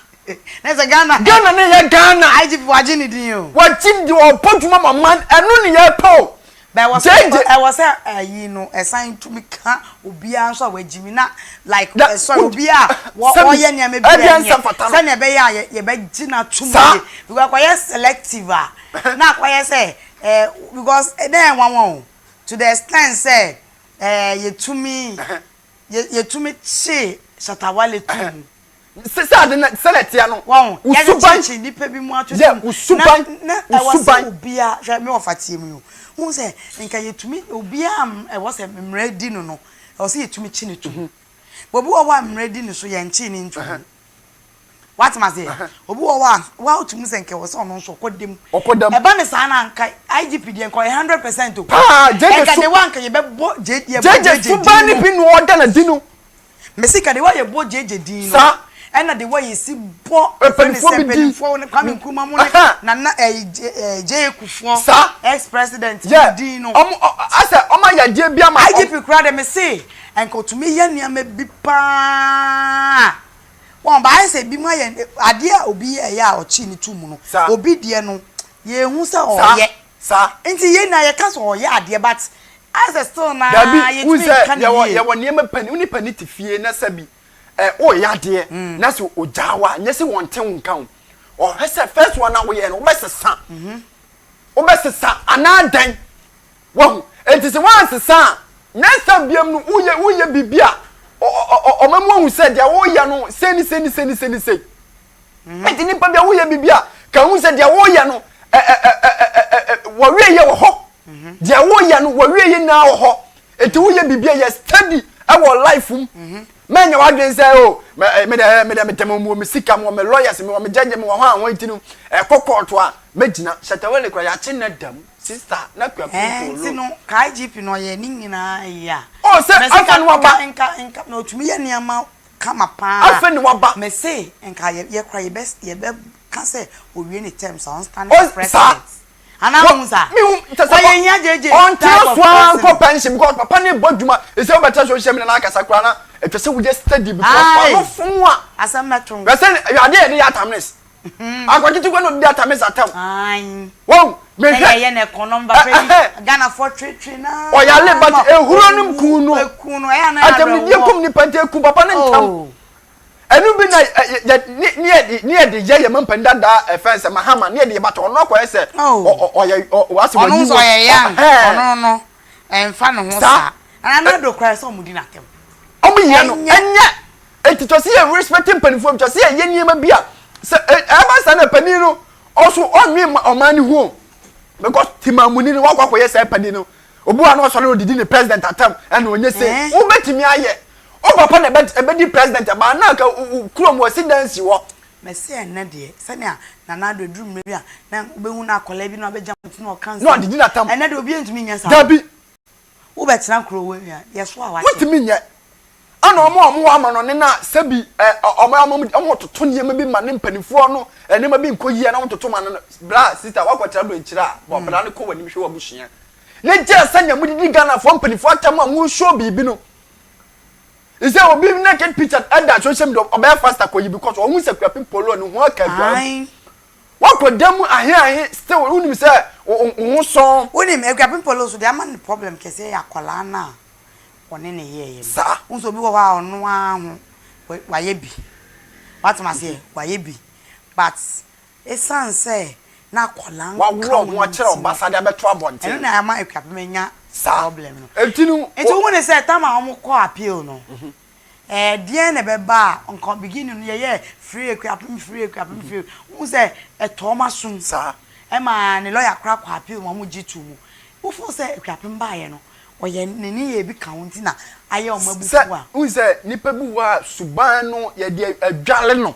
Ne sɛ Ghana. Ghana ne yɛ Ghana. IGP wagye ne din o. Wagye di ɔbɔ dwuma ma man ɛno ne yɛ pɛ o. But ɛwɔ sɛ JJ. ɛwɔ sɛ ayi no ɛsan tumi ka obiara nso a wagyimi na like Da eh, sorry wo obi a wɔ sɛbi ɔyɛ nneɛma bi a ɛdeɛ ɛnyɛ nsa fata no. sɛnea ɛbɛyɛ a yɛ yɛbɛgye no atum Saa. yie because akɔyɛ selective a na akɔyɛ sɛ eh, because na ɛyɛ nwanwa o to the extent sɛ eh, yɛtumi yɛ yɛtumi kye Shatta Wale to mu. Sɛ sɛ ade no sɛdeɛ ɛteɛ no, Wɔn, wo yɛde suban, kyekye nnipa bi mu atoto yɛ mu. wo suban, Na, na wo ɛwɔ sɛ suban. obiara, hwɛ me wɔfa tie mu yi o, wohu sɛ nka yɛtumi, obiara a ɛwɔ sɛ mmara di no no, ɛwɔ sɛ yɛtumi kye no tom. But obi wɔ hɔ a mmara di ne so, yɛnkyee no ntom. Woate me aseɛ? Obi wɔ hɔ a, woatumi sɛ nka ɛwɔ sɛ ɔno nso ɔkɔ dam. Ɔkɔ dam. Ɛba no saa no a, nka IGP deɛ nka ɔyɛ 100% o. Paa, JJ Nka su, de wa nka yɛbɛbɔ J, yɛbɔ JJ JJ suban din no no. bi na ɔda no adi no. Mese ka de wa yɛ bɔ JJ din no Saa. ɛna de wa yɛ si bɔ ɛfɛ ne Mpanyinfoɔ sɛ bi din. mpanyinfoɔ ne Kwame Nkrumah mo ne Aha. Nana ɛyi J ɛɛ JA Kufuor Saa. ex president mo Yeah. din no. Ɔmo ɔ asɛ ɔmo ayɛ adeɛ bi ama ɔmo. IGP koraa de mese nka otumi yɛ nneɛma bi paa wɔn ba ayɛ sɛ ebi mo ayɛ adeɛ a obi yɛ ɛyɛ a ɔkye ne to mu no Saa. obi deɛ no yɛn hu sɛ Saa. ɔyɛ Saa. nti yɛn nyinaa yɛka sɛ ɔyɛ adeɛ but ayɛ sɛ still naa Dabi, wohu yɛtumi sɛ nka no yɛwɔ yie. yɛwɔ nneɛma pani wo ne pani te fie na sɛbi ɛ woreyɛ adeɛ na sɛ ogyaa wo a nyɛ sɛ wɔnte wo nka o ɔhwɛ sɛ first one a woyɛ no wobɛsesa wobɛsesa anaa dɛn wahu enti sɛ woansesa a next time biam no woyɛ woyɛ biribi a ɔma mu ahu sɛ deɛ woyɛ no sei ne sei ne sei ne sei ne sei Enti nipa bi a woyɛ biribi a ka hu sɛ deɛ woyɛ no wɔwie yɛ wɔ hɔ. Deɛ woyɛ no wɔwie yɛ nyinaa wɔ hɔ. Enti woyɛ biribi a yɛ steady ɛwɔ life mu. Mɛnyɛ w'adwene sɛ o mede mede metɛm mu wɔ me sika mu wɔ me lawyers mu wɔ me judge mu wɔ hɔ a wɔn ti no ɛkɔ court a mɛgyina. Shatta Wale kora yɛakye na da mu sister na kura people. Nti no ka IGP no ɔyɛ ne nyinaa yie a. Oh sɛ afa no waba. Nka nka na otumi yɛ nneɛma kama paa. Afei na waba. Me se nka yɛ yɛ kora yɛbɛ yɛbɛ ka sɛ owie ne terms a ɔn stand for president. Anaa wo hu saa? Me hu kyɛ sɛ Ɔyɛ hia JJ ɔnte type of so ara person. nkɔ pension because papa ne bɔ adwuma ɛsɛ wobɛtena social media na akasa koraa na ɛtwa sɛ woyɛ steady because Aye. ɔno fom a Asɛm bɛto. hwɛ sɛ hwɛ adeɛ a yɛde yɛ atamnes. Akwa ketewa na ɔdidi atame sa tam. Wɔn mehwɛ. Ɛyɛ yɛ na ɛkɔnɔm ba fɛ yi Ghanafoɔ twetwe naa. Ɔyale but ehuro no kun no. Ekun no ɛyɛ anan awerɛhoɔ. Atamidie kum nipa nti eku papa ne ntam. Ɛnu bi na yɛ ne ne yɛ ne yɛ de yɛ yɛ mampanin dada ɛfɛn sɛ Mahama ne yɛ de yɛ bata ɔno akɔyɛ sɛ ɔyɛ ɔwɔ asɛ wɔyi wɔ. Ɔno nso ɔyɛ yan ɔno no ɛnfa ne ho saa. Nana Addo koraa sɛ ɔmo di n'atɛm. Ɔmo yɛ no ɛnyɛ eti kyɛ sɛ yɛ respect mpanimfoɔ kyɛ sɛ yɛ nneɛma bi a sɛ ɛba saa na panin no ɔso ɔnwe ɔman no ho because temamuni no wakɔ akɔyɛ saa panin no obi wa na ɔsɔre odidi ne president atam ɛna onye se wobɛtumi ayɛ o papa na ɛbɛdi president ɛbaa na aka kurom wɔ si dan si hɔ. Mɛsɛ ɛnɛ deɛ sɛnea Nana Addo aduru mmerɛ bi a na wobɛhu no akwadaa bi na wabɛgya ti na ɔka nsɛm na ɔdidi n'atam ɛnɛ deɛ obi ntumi nyɛ saa. Dabi. Wobɛtena kuro wei a yɛso a wakyɛ. Wontumi nyɛ. Ɛna wɔn a wɔwɔ amanɔne no a sɛbi ɛ wɔn a wɔn wɔtoto nneɛma bi ma ne mpanimfoɔ no nneɛma bi nkɔ yie na wɔtoto ma no no bra sista wakɔtena aburokyire a bɔ bra no kɔ w'anim hwɛ w'abusua ne gye sɛnea modidi Ghanafoɔ mpanimfoɔ atam a mo show biribi no sɛ obi naked picture ɛda social media ɔbɛyɛ faster kɔ yi because ɔho sɛ Akuapem Poloo ne ho aka aduane wakɔ da mu ahe ahe still wonim sɛ wo ho sɔn. Wonim Akuapem Poloo so deɛ ama no problem kɛseɛ yɛ akwadaa no a ɔne no yɛeɛ no. Saa. Wohu sɛ obi wɔ hɔ a ɔno ara ho wayɛ bi. Woate aseɛ? Wayɛ bi. But ɛsiane sɛ na akwadaa nka Waworɔ ho ho akyerɛ nti no, ɔba saa de abɛto ɛno abɔnten. na ama Akuapem anya Saa. problem no. Enti no. Nti wohu ne sɛ time a wɔkɔ appeal no, ɛɛ deɛn na ɛbɛba a nka beginning no yɛyɛɛ free Akuapem, free Akuapem, free. Wohu sɛ ɛtɔ wɔn asom. Saa. Ɛma ne lawyer koraa kɔ appeal ma wɔgye too mu. Wo feel sɛ Akuapem baeɛ no, ɔyɛ ne nneyɛɛ bi ka ho nti na ayɛ wɔn Sɛ abufuo a. wohu sɛ nipa bi wɔ hɔ a suban no yɛde adwale no.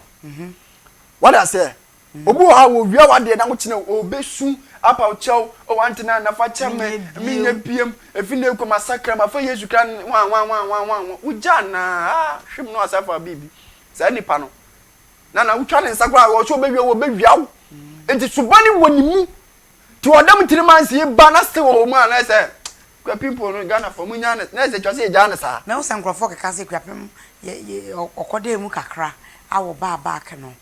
Wate aseɛ? Obi wɔ hɔ a wɔwia w'adeɛ na wokyena ɔbɛsu apa wo kyɛw, o ante na na fa kyɛ me, menyɛ biem, ɛfi nnɛ rekɔ masakra, mafa Yesu kra hwan hwan hwan hwan hwan hwan, wogyaa no a, hwem na wasan afa biribi. Saa nipa no, na na wotwa ne nsa koraa wɔ sɛ ɔbɛwia wo, ɔbɛwia wo. Nti suban wɔ ne mu. Nti ɔda mu 3 months yi ba na still wɔ mu a na ɛsɛ Akuapem po no Ghana fo mo nya no na ɛsɛ kyerɛ sɛ yɛgyaa no saa. Mahu sɛ nkurɔfoɔ keka sɛ Akuapem yɛ yɛ ɔkɔdaa mu kakra a wɔbaa back no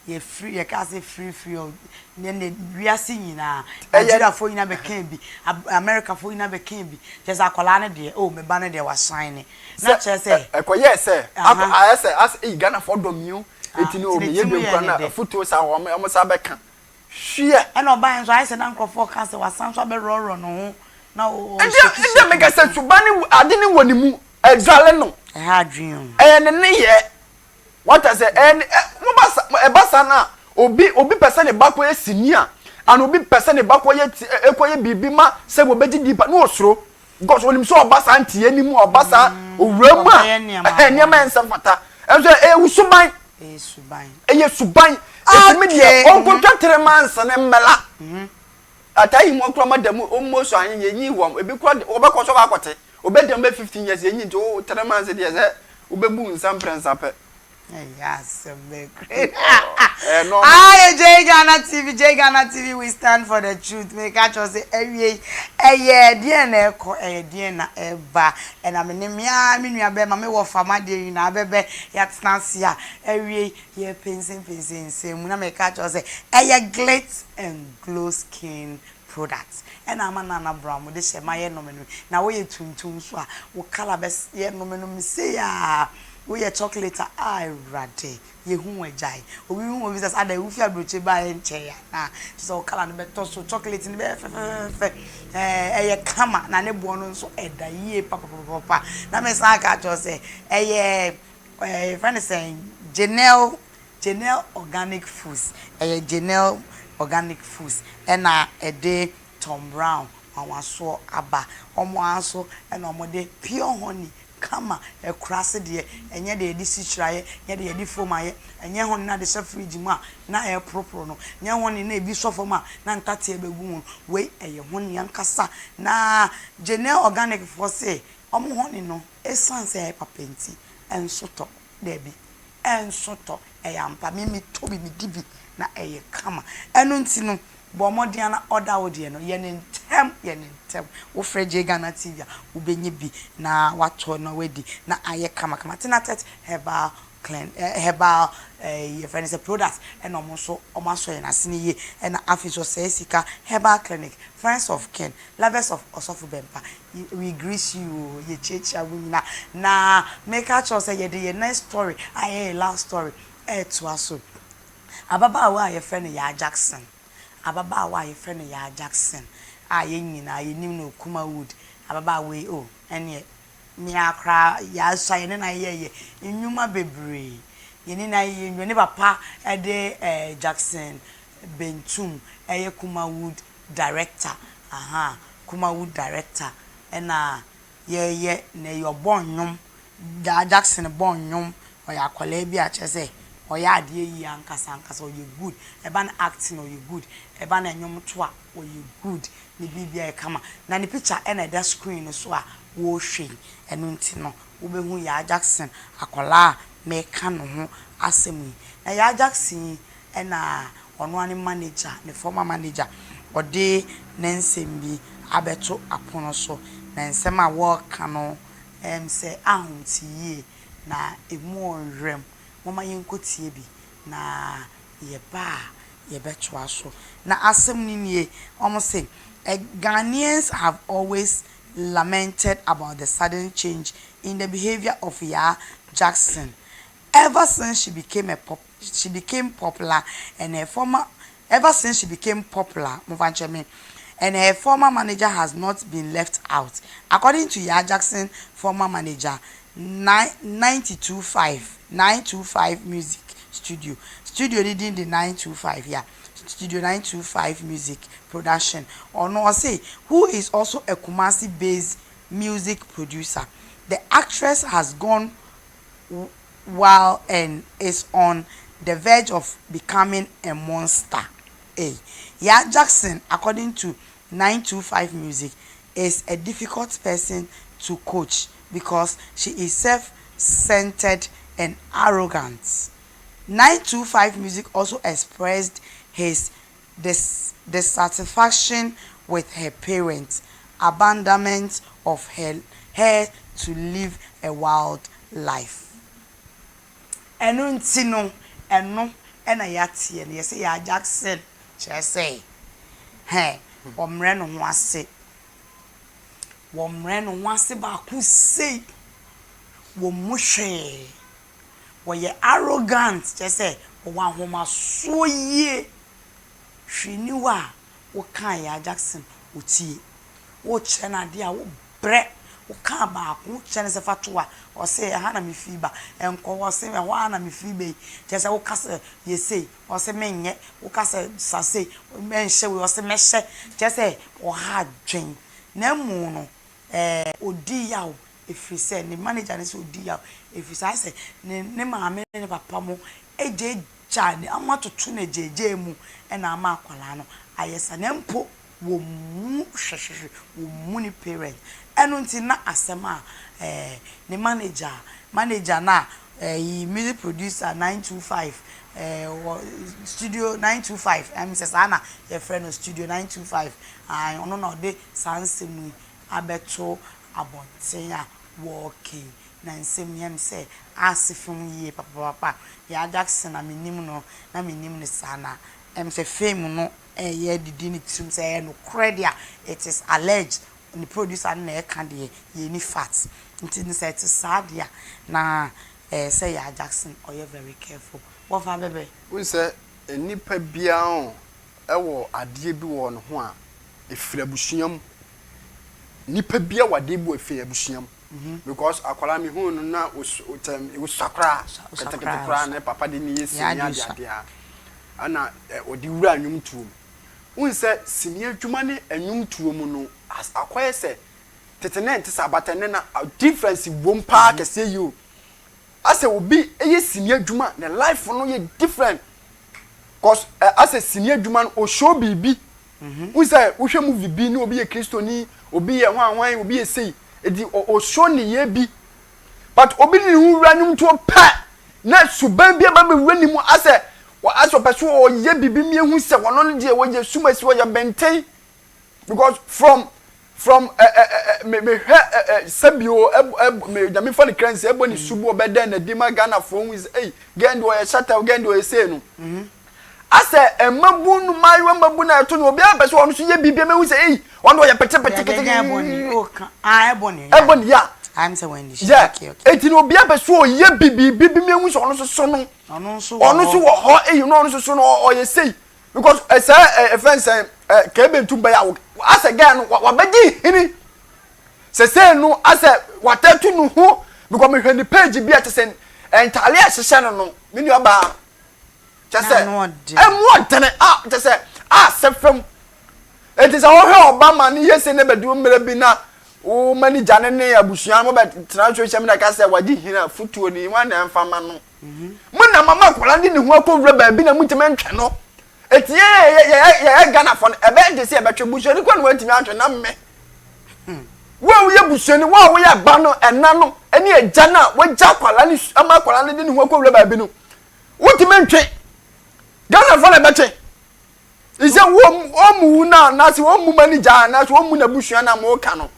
yɛ free yɛkaa sɛ free free ɔ ne ne wiase nyinaa Ɛyɛ. Nigeriafoɔ nyinaa bɛkaa bi Ab Americafoɔ nyinaa bɛkaa bi kyerɛ sɛ akwadaa no deɛ oh me ba no deɛ washine na Sɛ kyerɛ sɛ ɛ ɛkɔyɛɛ sɛ akɔ aha ayɛ sɛ asɛ ei Ghanafoɔ dɔ me o ah eti no nti ne meyɛ tirim biom yɛɛ koraa ne na dɛ. afutuo saa wɔn wɔn san bɛka Hweɛ. Ɛna ɔbaeɛ nso ayɛ sɛ na nkurɔfoɔ ka sɛ wasan nso abɛworɔworɔ ne ho na Nti nti a ɔshakishaki meka ne sɛ ho. suban ne ade ne wɔ ne mu, ɛdwale no. Ɛha adwene o. Ɛyɛ ne nneyɛɛ. Wate aseɛ? Ɛyɛ ne ɛ moba sa ɛba saa no a, obi obi pɛ sɛ ne ba kɔyɛ sini a, ana obi pɛ sɛ ne ba kɔyɛ ti ɛ kɔyɛ biribi ma sɛ wɔbɛgye di pa na ɔsuro because onim sɛ ɔba saa nteɛ no mu, ɔba saa owura mu a, Ɔbɛyɛ nneɛma ɛhɛn nneɛma bɔne. ɛnsɛ mfata. Ɛnso ɛyɛ wo suban. Ɛyɛ suban. Ɛyɛ suban. Eti me deɛ Okay. ɔnkɔtwa tere mansa ne mmɛla. Ataa yi mu akura ma da mu almost ahe yɛnyi wɔn ebi kura wɔbɛkɔ so akɔte obɛda mu bɛ 15 years yɛnyi nti wo tere mansa deɛ sɛ wobɛbu nsa mprɛnsa pɛ. Ɛyɛ asɛm bɛɛ kure. Ɛyɛ normal. Ayɛ J Ghana TV, J Ghana TV, we stand for the truth. Meka kyerɛ sɛ awie ɛyɛ deɛn na ɛkɔ, ɛyɛ deɛn na ɛba. Ɛna me ne me ara me nua bɛrima, me wɔfa m'adeɛ nyinaa bɛbɛ yɛatena ase a awie yɛrepensenpensen nsɛm mu na meka kyerɛ sɛ ɛyɛ Glitz and Glow Skin Products ɛna ama Nana Brown mode hyɛ mayɛ nomenome na woyɛ tuntum nso a wo colour bɛyɛ nomenome sei a woyɛ chocolate a ah Awurade yɛhu wo agyae obi hu obi sɛ adɛn wofi aburokyire baeɛ nkyɛe anaa kyerɛ sɛ wo colour no bɛtɔ so chocolate no bɛyɛ fɛfɛfɛfɛ ɛɛ ɛyɛ kama na ne boɔ no nso ɛda yie papapapa na mesan aka akyerɛ wo sɛ ɛyɛ ɛɛ yɛfrɛ no sɛn Janelle Janelle Organic Foods ɛyɛ Janelle Organic Foods ɛna ɛde Tom Brown nwanwasoɔ aba wɔn ara nso ɛna wɔde pure honey kama akuraase deɛ ɛnyɛ deɛ yɛde sikyire ayɛ ɛnyɛ deɛ yɛde foam ayɛ ɛnyɛ honey no a yɛde hyɛ fridge mu a na ɛreporoporo no ɛnyɛ honey no a ebi sɔ fam a na ntateɛ bɛgu ho no wei ɛyɛ honey ankasa na Janelle Organic foɔ se wɔn honey no ɛsiane sɛ ɛyɛ papa nti ɛnso tɔ Dabi, ɛnso tɔ. Ɛyɛ ampa. Me metɔ bi, medi bi, na ɛyɛ kama. Ɛno nti no, bɔ mmɔden ara na order wo deɛ no. Yɛ no ntɛm, yɛ no ntɛm. Wofrɛ Jay Ghana TV a, wobɛnya bi na woatɔ na woadi na ayɛ kamakama. Tenatet Herbal Clean, eh, Herbal eh. ɛɛ yɛfrɛ no sɛ product ɛna wɔn nso wɔn asɔ yɛn asene yie. Ɛna afei nso Ɔsɛe Sika Herbal Clinic, Friends of Ken, Lovers of Ɔsɔfo Bɛmpa, we greet you o, yɛkyiakyia mo nyinaa. Na meka akyerɛ wo sɛ yɛde yɛn next story a ɛyɛ yɛn last story ɛretoa so. Ababaawa a yɛfrɛ no Yaa Jackson, ababaawa a yɛfrɛ no Yaa Jackson a yɛn nyinaa yɛnim no Kumawood, ababaawa yi oh ɛneɛ me ara koraa yɛasua yɛne no ayɛyɛ nnwuma bebree, yɛne no ayɛyɛ nnwuma, ne papa de eh, Jackson Bentum ɛyɛ Kumawood director, ahaa, Kumawood director ɛna yɛyɛ na ɛyɛ ɔbɔ nnwom, Yaa Jackson bɔ nnwom, ɔyɛ akwadaa bi a kyerɛ sɛ ɔyɛ adeɛ yie ankasa ankasa, ɔyɛ good, ɛba no acting a ɔyɛ good, ɛba no nnwom to a ɔyɛ good, ne biribiara yɛ kama. Na ne picture na ɛda screen no so a worehwɛ yi, ɛno nti no wobɛhu Yaa Jackson akwadaa a mereka ne ho asɛm yi. Na Yaa Jackson yi na ɔno ara ne manager, ne former manager, ɔde ne nsɛm bi abɛto apono so. Na nsɛm a wɔreka no, ɛyɛ me sɛ ahomte yie, na ɛmu ɔwerɛm. Momma yɛnkɔtie bi, na yɛba a yɛbɛtoa so. Na asɛm no nie, wɔse, Ghanaians have always lamented about the sudden change in the behavior of Yaa Jackson ever since she became a pop she became popular and her former ever since she became popular momfa nkyɛ me and her former manager has not been left out. According to Yaa Jackson former manager, nine 925 925 Music Studio studio no din de 925 yeah Studio 925 Music Production ɔno ɔse who is also a Kumasi based music producer the actress has gone wild and is on the verge of becoming a monster ei Yaa Jackson according to 925 Music is a difficult person to coach because she is self-centered and arrogant. 925 Music also expressed his dis dissatisfaction with her parents' abandonment of her her to live a wild life. Ɛno nti no, ɛno na yɛateɛ no, yɛse Yaa Jackson kyerɛ sɛ, hɛ, wɔmmrɛ ne ho ase. Wɔmmrɛ ne ho ase baako sei. Wɔmmu hwee. Wɔyɛ arrogant, kyerɛ sɛ wɔwɔ ahomasoɔ yie. Hwee nni hɔ a wokaa Yaa Jackson ɔtie. Wokyerɛ no adeɛ a, wobrɛ. Wokaa baako, wokyerɛ no sɛ fa to a, ɔse ɛha na mefiri ba. Nkɔ hɔ, ɔse ɛhɔ ara na mefiri ba yi. Kyerɛ sɛ woka sɛ yɛ sei, ɔse menyɛ. Woka sɛ sa sei, mɛnhyɛ wei, ɔse mɛhyɛ. Kyerɛ sɛ ɔha adwene. Na mmom no, ɛɛ ɔdi yaw ɛfiri sɛ, ne manager no sɛ ɔdi yaw ɛfiri sɛ ayɛ sɛ ne ne maame ne ne papa mo gyaagyaa no, wɔatoto no agyaagyaa mu na ama akwadaa no ayɛ saa. Na mpo wɔmmu hwɛhwɛhwɛ, wɔmmu ne parent. Ɛno nti na asɛm a ɛɛ ne manager, manager no a ɛyi music producer 925 ɛɛ wɔ studio 925 ɛm sɛ saa na yɛfrɛ no studio 925 ae ɔno na ɔde saa nsɛm yi abɛto abɔnten a wɔreka yi. Na nsɛm yi ɛm sɛ ase fam yie papapapa. Yaa Jackson a menim no na mennim no saa na ɛm sɛ fame no ɛyɛ adidi ne tirim sɛ ɛyɛ nokorɛ deɛ a it is alleged ne producer no na ɛka deɛ yɛnni fact nti no sɛ ɛte saa deɛ a na ɛyɛ sɛ Yaa Jackson ɔyɛ very careful. Wɔfa bɛbɛ. Wohu sɛ nnipa biara wɔ adeɛ bi wɔ ne ho a ɛfiri abusua mu. Nipa biara wɔ adeɛ bi wɔ ɛfiri abusua mu. Because akwadaa me hu no na osua koraa ketekete koraa ne papa de ne yɛ sini ade ade a ɛna ɔde wura nnwomtoɔ mu. Wohu sɛ sini adwuma ne nnwomtoɔ mu no akɔyɛ sɛ tete na ɛnte saa but ɛnnɛ na difference wom paa kɛseɛ yie o. Asɛ obi yɛ sini adwuma ne life no yɛ different cause asɛ sini adwuma no ɔshow biribi. Wohu sɛ wohwɛ movie bi ne obi yɛ kristoni, obi yɛ hwan hwan, obi yɛ sei, edi ɔshow nneyɛɛ bi. But obi de ne ho wura nnwomtoɔ pɛ na suban bi aba bɛwura ne mu asɛ asɛ ɔpɛ so ɔyɛ biribi mi ehu sɛ ɔno no deɛ ɔyɛ sumasi ɔyɛ bɛntɛn because from. From ɛ ɛ ɛ me me hwɛ ɛ ɛ sɛbi o ɛ ɛ me nyame fa ne kra nsi ɛbɔ ne subu ɔbɛdɛn na di ma Ghana foɔ hu sɛ ei gɛn de ɔyɛ shata o gɛn de ɔyɛ sei no asɛ mmabun no mmaayewa mmabun na ɛto no obiara pɛ sɛ ɔno nso yɛ biribi ɛmɛ hu sɛ ei ɔno ɔyɛ pete pete kete ɛbɔ ne ya yɛ eti na obiara pɛ sɛ ɔyɛ biribi bi mɛ hu sɛ ɔno nso so no ɔno nso wɔ hɔ ei na ɔno nso so no ɔyɛ sei. Because ɛsɛ ɛ ɛfɛn sɛ ɛ kɛbɛ ntum bɛyɛ awo asɛ gɛɛ no wabɛgye hini sɛsɛ no asɛ watɛtu no ho because mehwɛ ne page bi a kyɛ sɛ ntaale a ɛhyehyɛ no no me nua baa kyɛ sɛ ɛmu ɔdene a kyɛ sɛ a sɛ fam eti sɛ wɔhwɛ ɔba ma ne yɛ sɛ ne bɛdu mmerɛ bi na wo manager ne ne abusua mo bɛ tena social media ka sɛ wagye hini a futuo ni wɔn na ɛmfa ma no. Mo na mama akwadaa no de ne ho akɔwura baabi na montumi ntwe no. Eti yɛn a yɛyɛ yɛyɛ yɛyɛ Ghanafoɔ no, ɛbɛyɛ den sɛ yɛbɛtwe. Busuani koraa na wantumi antwe na me. Wo a woyɛ busuani, wo a woyɛ ba no, ɛna no, ɛne agya no a wagya akwadaa no ama akwadaa no de ne ho akɔwura baabi no, wontumi ntwe. Ghanafoɔ na ɛbɛtwe. Sɛ wɔn mu no anaasɛ wɔn mu manager anaasɛ wɔn mu n'abusua no a moka no,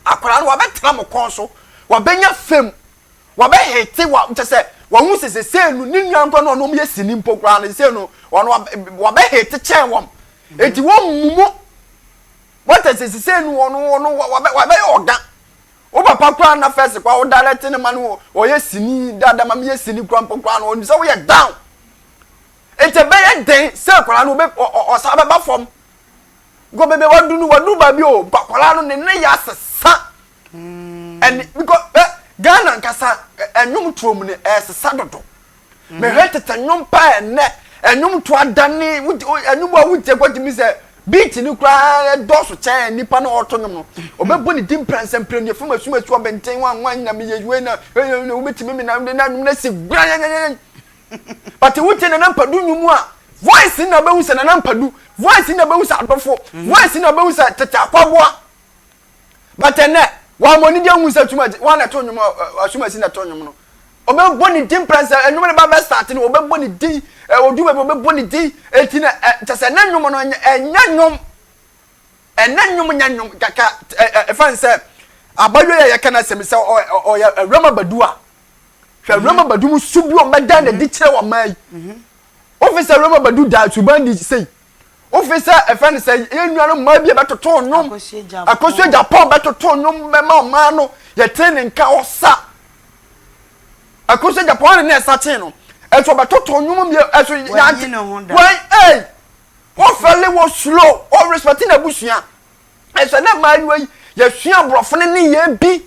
akwadaa no wabɛtena mo kɔn so, wabɛnya fam. Wɔbɛhete wa kyɛ sɛ wɔn ho sɛ sesei no ne nua nkɔ no ɔno yɛ sini mpo koraa no sesei no wɔn wɔbɛhete kyɛn wɔn eti wɔn mu mu wɔtɛ sɛ sesei no wɔn wɔn wɔbɛ wɔbɛyɛ ɔga wo papa koraa na fɛs koraa wo direct ne ma no ɔyɛ sini dada ma mi yɛ sini koraa mpo koraa no ɔnim sɛ woyɛ down eti ɛbɛyɛ den sɛ koraa no ɔbɛ ɔsa bɛba fam nkɔ baabi a wadu no wadu baabi o nkɔkɔla no ne ne yɛ asesa. Ɛne because ɛ Ghana nkasa ɛnwom toɔ mu no ɛsesa dodo. Mehwɛ tete nnwom paa ɛnɛ ɛnwom to adane ɛnwom a wotie kɔ tumi sɛ beat no koraa ɛdɔɔso kyɛn nipa no ɔto nnwom no. Ɔbɛbɔ ne din mprɛnsa mprɛnu efam asum asu abɛnten wan wan na meyɛ wei na wobɛtumi me na na nnwom no asi granyanyanyan. But wotie Nana Mpadu nnwom a voice na bɛhu sɛ Nana Mpadu voice na bɛhu sɛ Adofo voice na bɛhu sɛ Tete Akwaboa. But ɛnɛ, wɔn ani gye hu sɛ Asumasi, wɔn na ɛto nnwom, Asumasi na ɛto nnwom no. Ɔbɛbɔ ne din pɛn sɛ nnwom no ba bɛ start no, ɔbɛbɔ ne din, ɔdu baabi ɔbɛbɔ ne din. Eti na kyɛ sɛ ne nnwom no ɛnyɛ nnwom, ɛnɛ nnwom nyɛ nnwom kaka ɛfɛn sɛ abayɔ yɛ yɛka no asɛm sɛ ɔyɛ awuram abadu a hwɛ awuram abadu mu su bi ɔbɛdan na di kyerɛ wɔn mmaa yi. Wofi sɛ awuram abadu da suban di sei. Wofi sɛ ɛfɛ no sɛ yɛn nuanom mmaa bi a bɛtoto nnwom, Akosua Japan bɛtoto nnwom bɛma ɔman no, yɛte ne nka ɔsa. Akosua Japan ne ne ɛsa kyee no, ɛso ɔbɛtoto nnwom mie ɛso yante. Wɔn ei, wɔfɛle wɔ slow, wɔ respect n'abusua. Ɛsɛ na mmaayewa yi yɛsua aborɔfo no ne yɛ bi.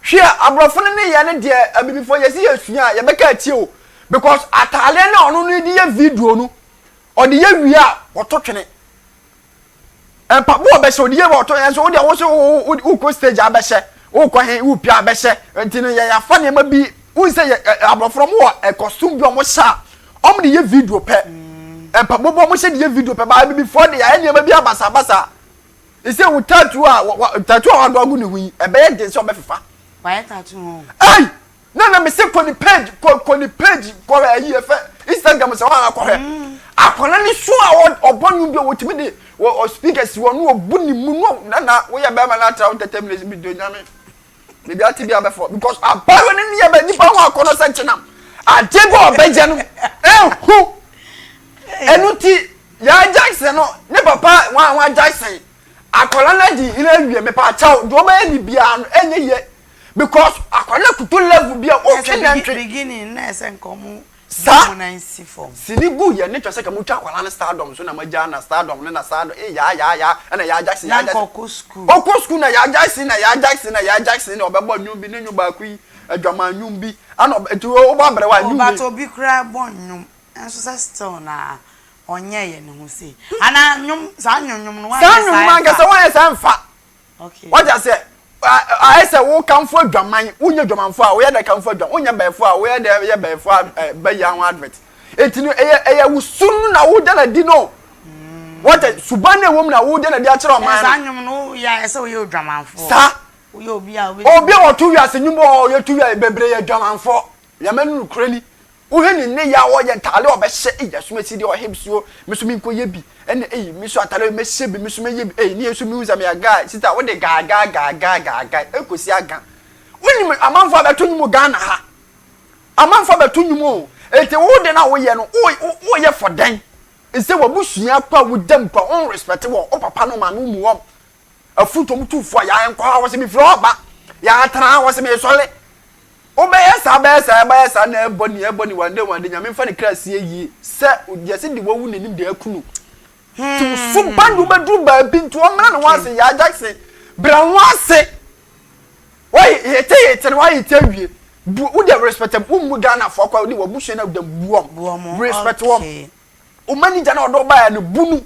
Hwɛ aborɔfo no ne yɛ no deɛ abibifoɔ yɛsi yɛsua a yɛbɛka atie o because ataadeɛ no a ɔno no de yɛ video no Ɔde yɛ wie a, ɔto twene. Mpaboa ɔbɛhyɛ, ɔde yɛ wie a ɔto twene. Wo deɛ wo so wokɔ stage abɛhyɛ, wokɔ he, wopia abɛhyɛ. Nti no yɛ yɛafa nneɛma bi, wohu sɛ yɛ aborɔfo no wɔn wɔ costume bi a wɔhyɛ a, wɔn de yɛ video pɛ. Mpaboa bi wɔn hyɛ de yɛ video pɛ, baa abibifoɔ de yɛayɛ nneɛma bi abasabasa. Ɛsɛ wo tattoo a, tattoo a wɔadɔ agu ne ho yi, ɛbɛyɛ den sɛ ɔbɛfefa. Wayɛ tattoo ho. Ei! Na na mese kɔ ne page kɔ kɔ ne page kɔ ayi ɛfɛ Instagram sɛ wɔn akɔhwɛ mm. akwadaa ne so a ɔbɔ nwom bi a wɔtumi de wɔ speaker si hɔ no ɔbu ne mu no na na woyɛ bɛrima na atra wo tɛtɛ minutes bi do nyame biribi ate bi abɛfɔ because abaayewa ne ne yɛ bɛ nipa ho akɔnɔ sɛ nkyenam adeɛ bi a ɔbɛgye no ehu ɛnu ti yɛ Jackson no ne papa wɔn a wɔn Jackson akwadaa no adi hene awie mepa akyɛw deɛ ɔbɛyɛ ne biara no ɛnyɛ yie. Because akwadaa no kutu level bi a ɔtwe nantwi. Beginning na ɛsɛ nka ɔmo Saa ɔmo nan si fam. Sini gu yɛ ne kyɛ sɛ ka mo twa akwadaa no stardom so na mo agya na stardom ne na stardom ee yaa yaa yaa ɛna yaa Jackson yaa Na nka Jackson. ɔkɔ school. Ɔkɔ school na yaa Jackson na yaa Jackson na yaa Jackson na ɔbɛbɔ nnwom bi ne nnwom baako yi adwaman nnwom bi ɛna ɔbɛ nti wobɔ abrɛwa Oh nnwom but wei. obi koraa bɔ nnwom nso sɛ still na ɔnyɛ yɛ ne ho sei anaa nnwom saa nnwom nnwom no Saa wanyɛ nnwom saa no ankasa ɛmfa. wanyɛ saa ɛmfa. Okay. Wate aseɛ? Ayɛ sɛ wokamfo adwaman, wonyɛ dwamanfo a, woyɛ dɛ kamfo adwaman, wonyɛ bɛɛfo a, woyɛ dɛ yɛ bɛɛfo a bɛyɛ ho advert. Eti no, ɛyɛ ɛyɛ wo su no na woda no adi no. Wate, suban na ɛwɔ mu na woda no adi akyerɛ ɔman no. Saa nnwom no woyɛ a ɛsɛ woyɛ odwamanfoɔ. Saa. Woyɛ obi a wobɛtumi. Obi a wɔto wiase nnwom wɔ hɔ, yɛto wiase bebree yɛ adwamanfoɔ. Nyame no nokorɛ ni. Wohwɛ ne nneyɛɛ a ɔyɛ, ntaade a ɔbɛhyɛ, ei asomasi deɛ ɔhip so, me nso menkɔyɛ bi, ɛna ei me nso ataade mɛhyɛ bi, me nso mɛyɛ bi, ei ne yɛ nso mehu sɛ meyɛ guy, sista wode guy guy guy guy guy guy ɛkɔsi aga. Wonim amanfoɔ a bɛto nnwom wɔ Ghana ha? Amanfoɔ bɛto nnwom o, enti wo de no a woyɛ no, woyɛ for dɛn? Sɛ w'abusua kɔ a woda mu kɔ a, wo respect wɔn, wo papa ne wo maame wo mu wɔn. Afutu wɔn tu fo a, yɛankɔ ha, wɔse mefiri hɔ ba, yɛatena ha, wɔse mesɔre. Wobɛyɛ saa bɛyɛ saa ɛbɛyɛ saa na ɛbɔ ni ɛbɔ ni one day one day Nyame mfa ne kra sie yie sɛ yɛse de wawu n'anim de aku no nti wo suban de wobɛduru baabi nti ɔmmrɛ ne ho ase Yaa Jackson brɛ ho ase wayi yete yete no wayi te awie bu wo deɛ respect wo mmu Ghana foɔ kwa wode wabusua na wode bu wɔn respect wɔn wo manager na ɔde ɔbaeɛ no bu no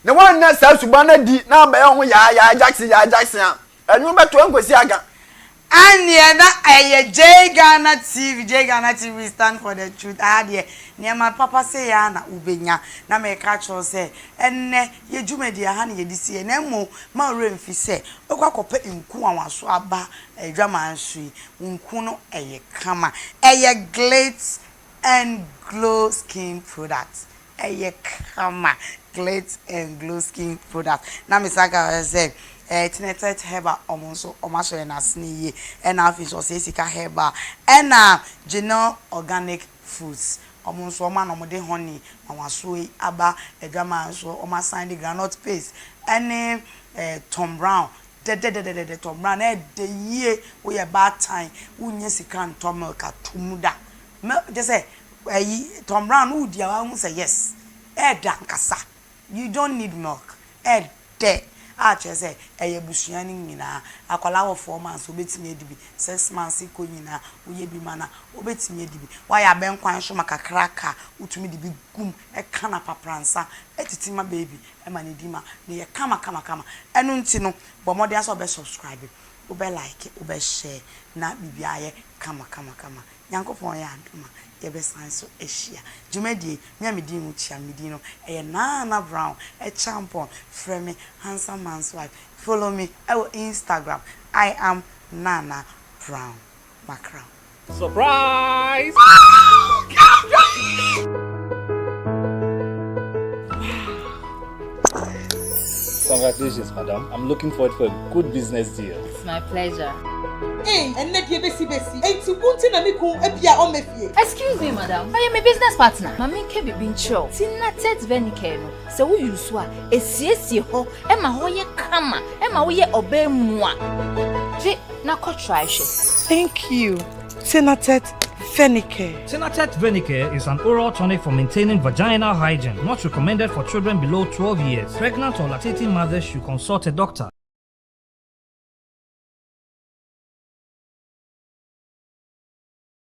na wannya saa suban no adi na abɛyɛ ho Yaa Yaa Jackson Yaa Jackson a Ɛnwom bɛto ɛnkosi aga. Ɛnneɛ na ɛyɛ Jay Ghana TV, Jay Ghana TV we stand for the truth, aha deɛ nneɛma papa sei ara na wobɛnya, na meka akyerɛ wo sɛ ɛnnɛ yɛ dwumadie aha na yɛde si yɛ, na mmom mma wo werɛ mfi sɛ wobɛkɔ akɔpɛ nku nwanwasoɔ aba adwaman so yi, wo nku no ɛyɛ kama, ɛyɛ glitz and glow skin product, Ɛyɛ kama Glitz and Glow Skin Product na me san ka sɛ ɛɛ Tinetet Herbal ɔmo nso ɔmo asɔ yɛn asene yie ɛna afei nso Ɔsɛe Sika Herbal ɛna Genel Organic Foods ɔmo nso ɔmo a na ɔmo de honey nwanwasoɔ yi aba adwaman nso ɔmo asan de groundnut paste ɛne ɛɛ Tom Brown dɛdɛdɛdɛdɛ Tom Brown ɛɛdɛ yie woyɛ baatan wonnya sika ntɔ milk ato mu da Mɛ kyɛ sɛ ayi Tom Brown no wodi a wahu sɛ yes ɛɛdɛ ankasa you don't need milk ɛɛdɛ a kyerɛ sɛ ɛyɛ abusua no nyinaa akwadaa wɔ four months obetumi adi bi six months kɔ nyinaa woyɛ bi ma no a obetumi adi bi wayɛ abɛnkwan nso ma kakra ka wotumi de bi gum ɛka no apapransa ɛtete ma baby ɛma no di ma no yɛ kama kama kama ɛno nti no bɔ mmɔden ara sɛ wobɛ subscribe wobɛ like wobɛ share na biribiara ayɛ kama kama kama Nyankopɔn yɛ adom a, yɛbɛsan so ahyia. Dwumadie yi, me a medi ho kyia, me din no, ɛyɛ Nana Brown Acheampong. Frɛ me Handsome Man's Wife. Follow me ɛwɔ Instagram, I am Nana Brown. Makra wo. Surprise! Congratulations, madam. I'm looking forward for a good business deal. It's my pleasure. Ei, ɛnnɛ deɛ bɛsi bɛsi. Enti wo nti na me kun ebia ɔmmɛ fie. Excuse me madam, ɔyɛ me business partner. Ma menka biribi nkyerɛ wo, Tinatet Venicare no, sɛ wo use a, ɛsiesie hɔ ma hɔ yɛ kama, ɛma woyɛ ɔbaa mua. Gye na kɔ try hwɛ. Thank you, Tinatet Venicare. Tinatet Venicare is an oral tonic for maintaining vaginal hygiene, not recommended for children below 12 years. Pregnant or lactating mothers should consult a doctor.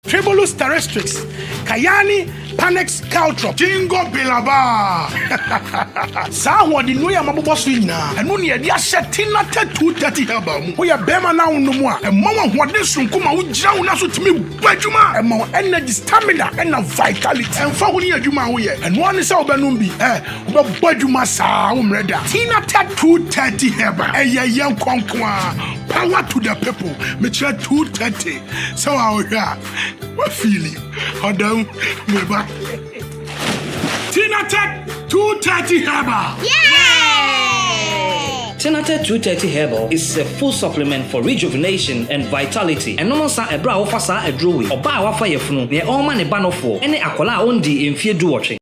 Tribulus terrestris, Kayani Panax caltrop, Jingo biloba. Saa ahoɔdennuro yi a mabobɔ so yi nyinaa, ɛno na yɛde ahyɛ Tinatett 230 Herbal mu. Woyɛ barima na wonom a, ɛma wo ahoɔden soronko ma wogyina wo nan so tumi bɔ adwuma. Ɛma wo energy, stamina, ɛna vitality. Ɛmfa ho ne adwuma a woyɛ, ɛno ara ne sɛ wobɛnom bi. Ɛ, wobɛbɔ adwuma saa, wommrɛ da. Tinatett 230 Herbal, ɛyɛ yɛn kɔ nko ara. Power to the people. Mekyerɛ 230. Sɛ wa wohwɛ a, wafeeli. Ɔdam, meba. Tinatett 230 Herbal. Tinatett 230 Herbal is a full supplement for rejuvenation and vitality. Ɛnom nsa ɛberɛ a wofa saa aduro wei, ɔbaa a wafa yafunu, nea ɔrema ne ba nofoɔ, ɛne akwadaa a ɔndii mfeɛ duwɔtwe.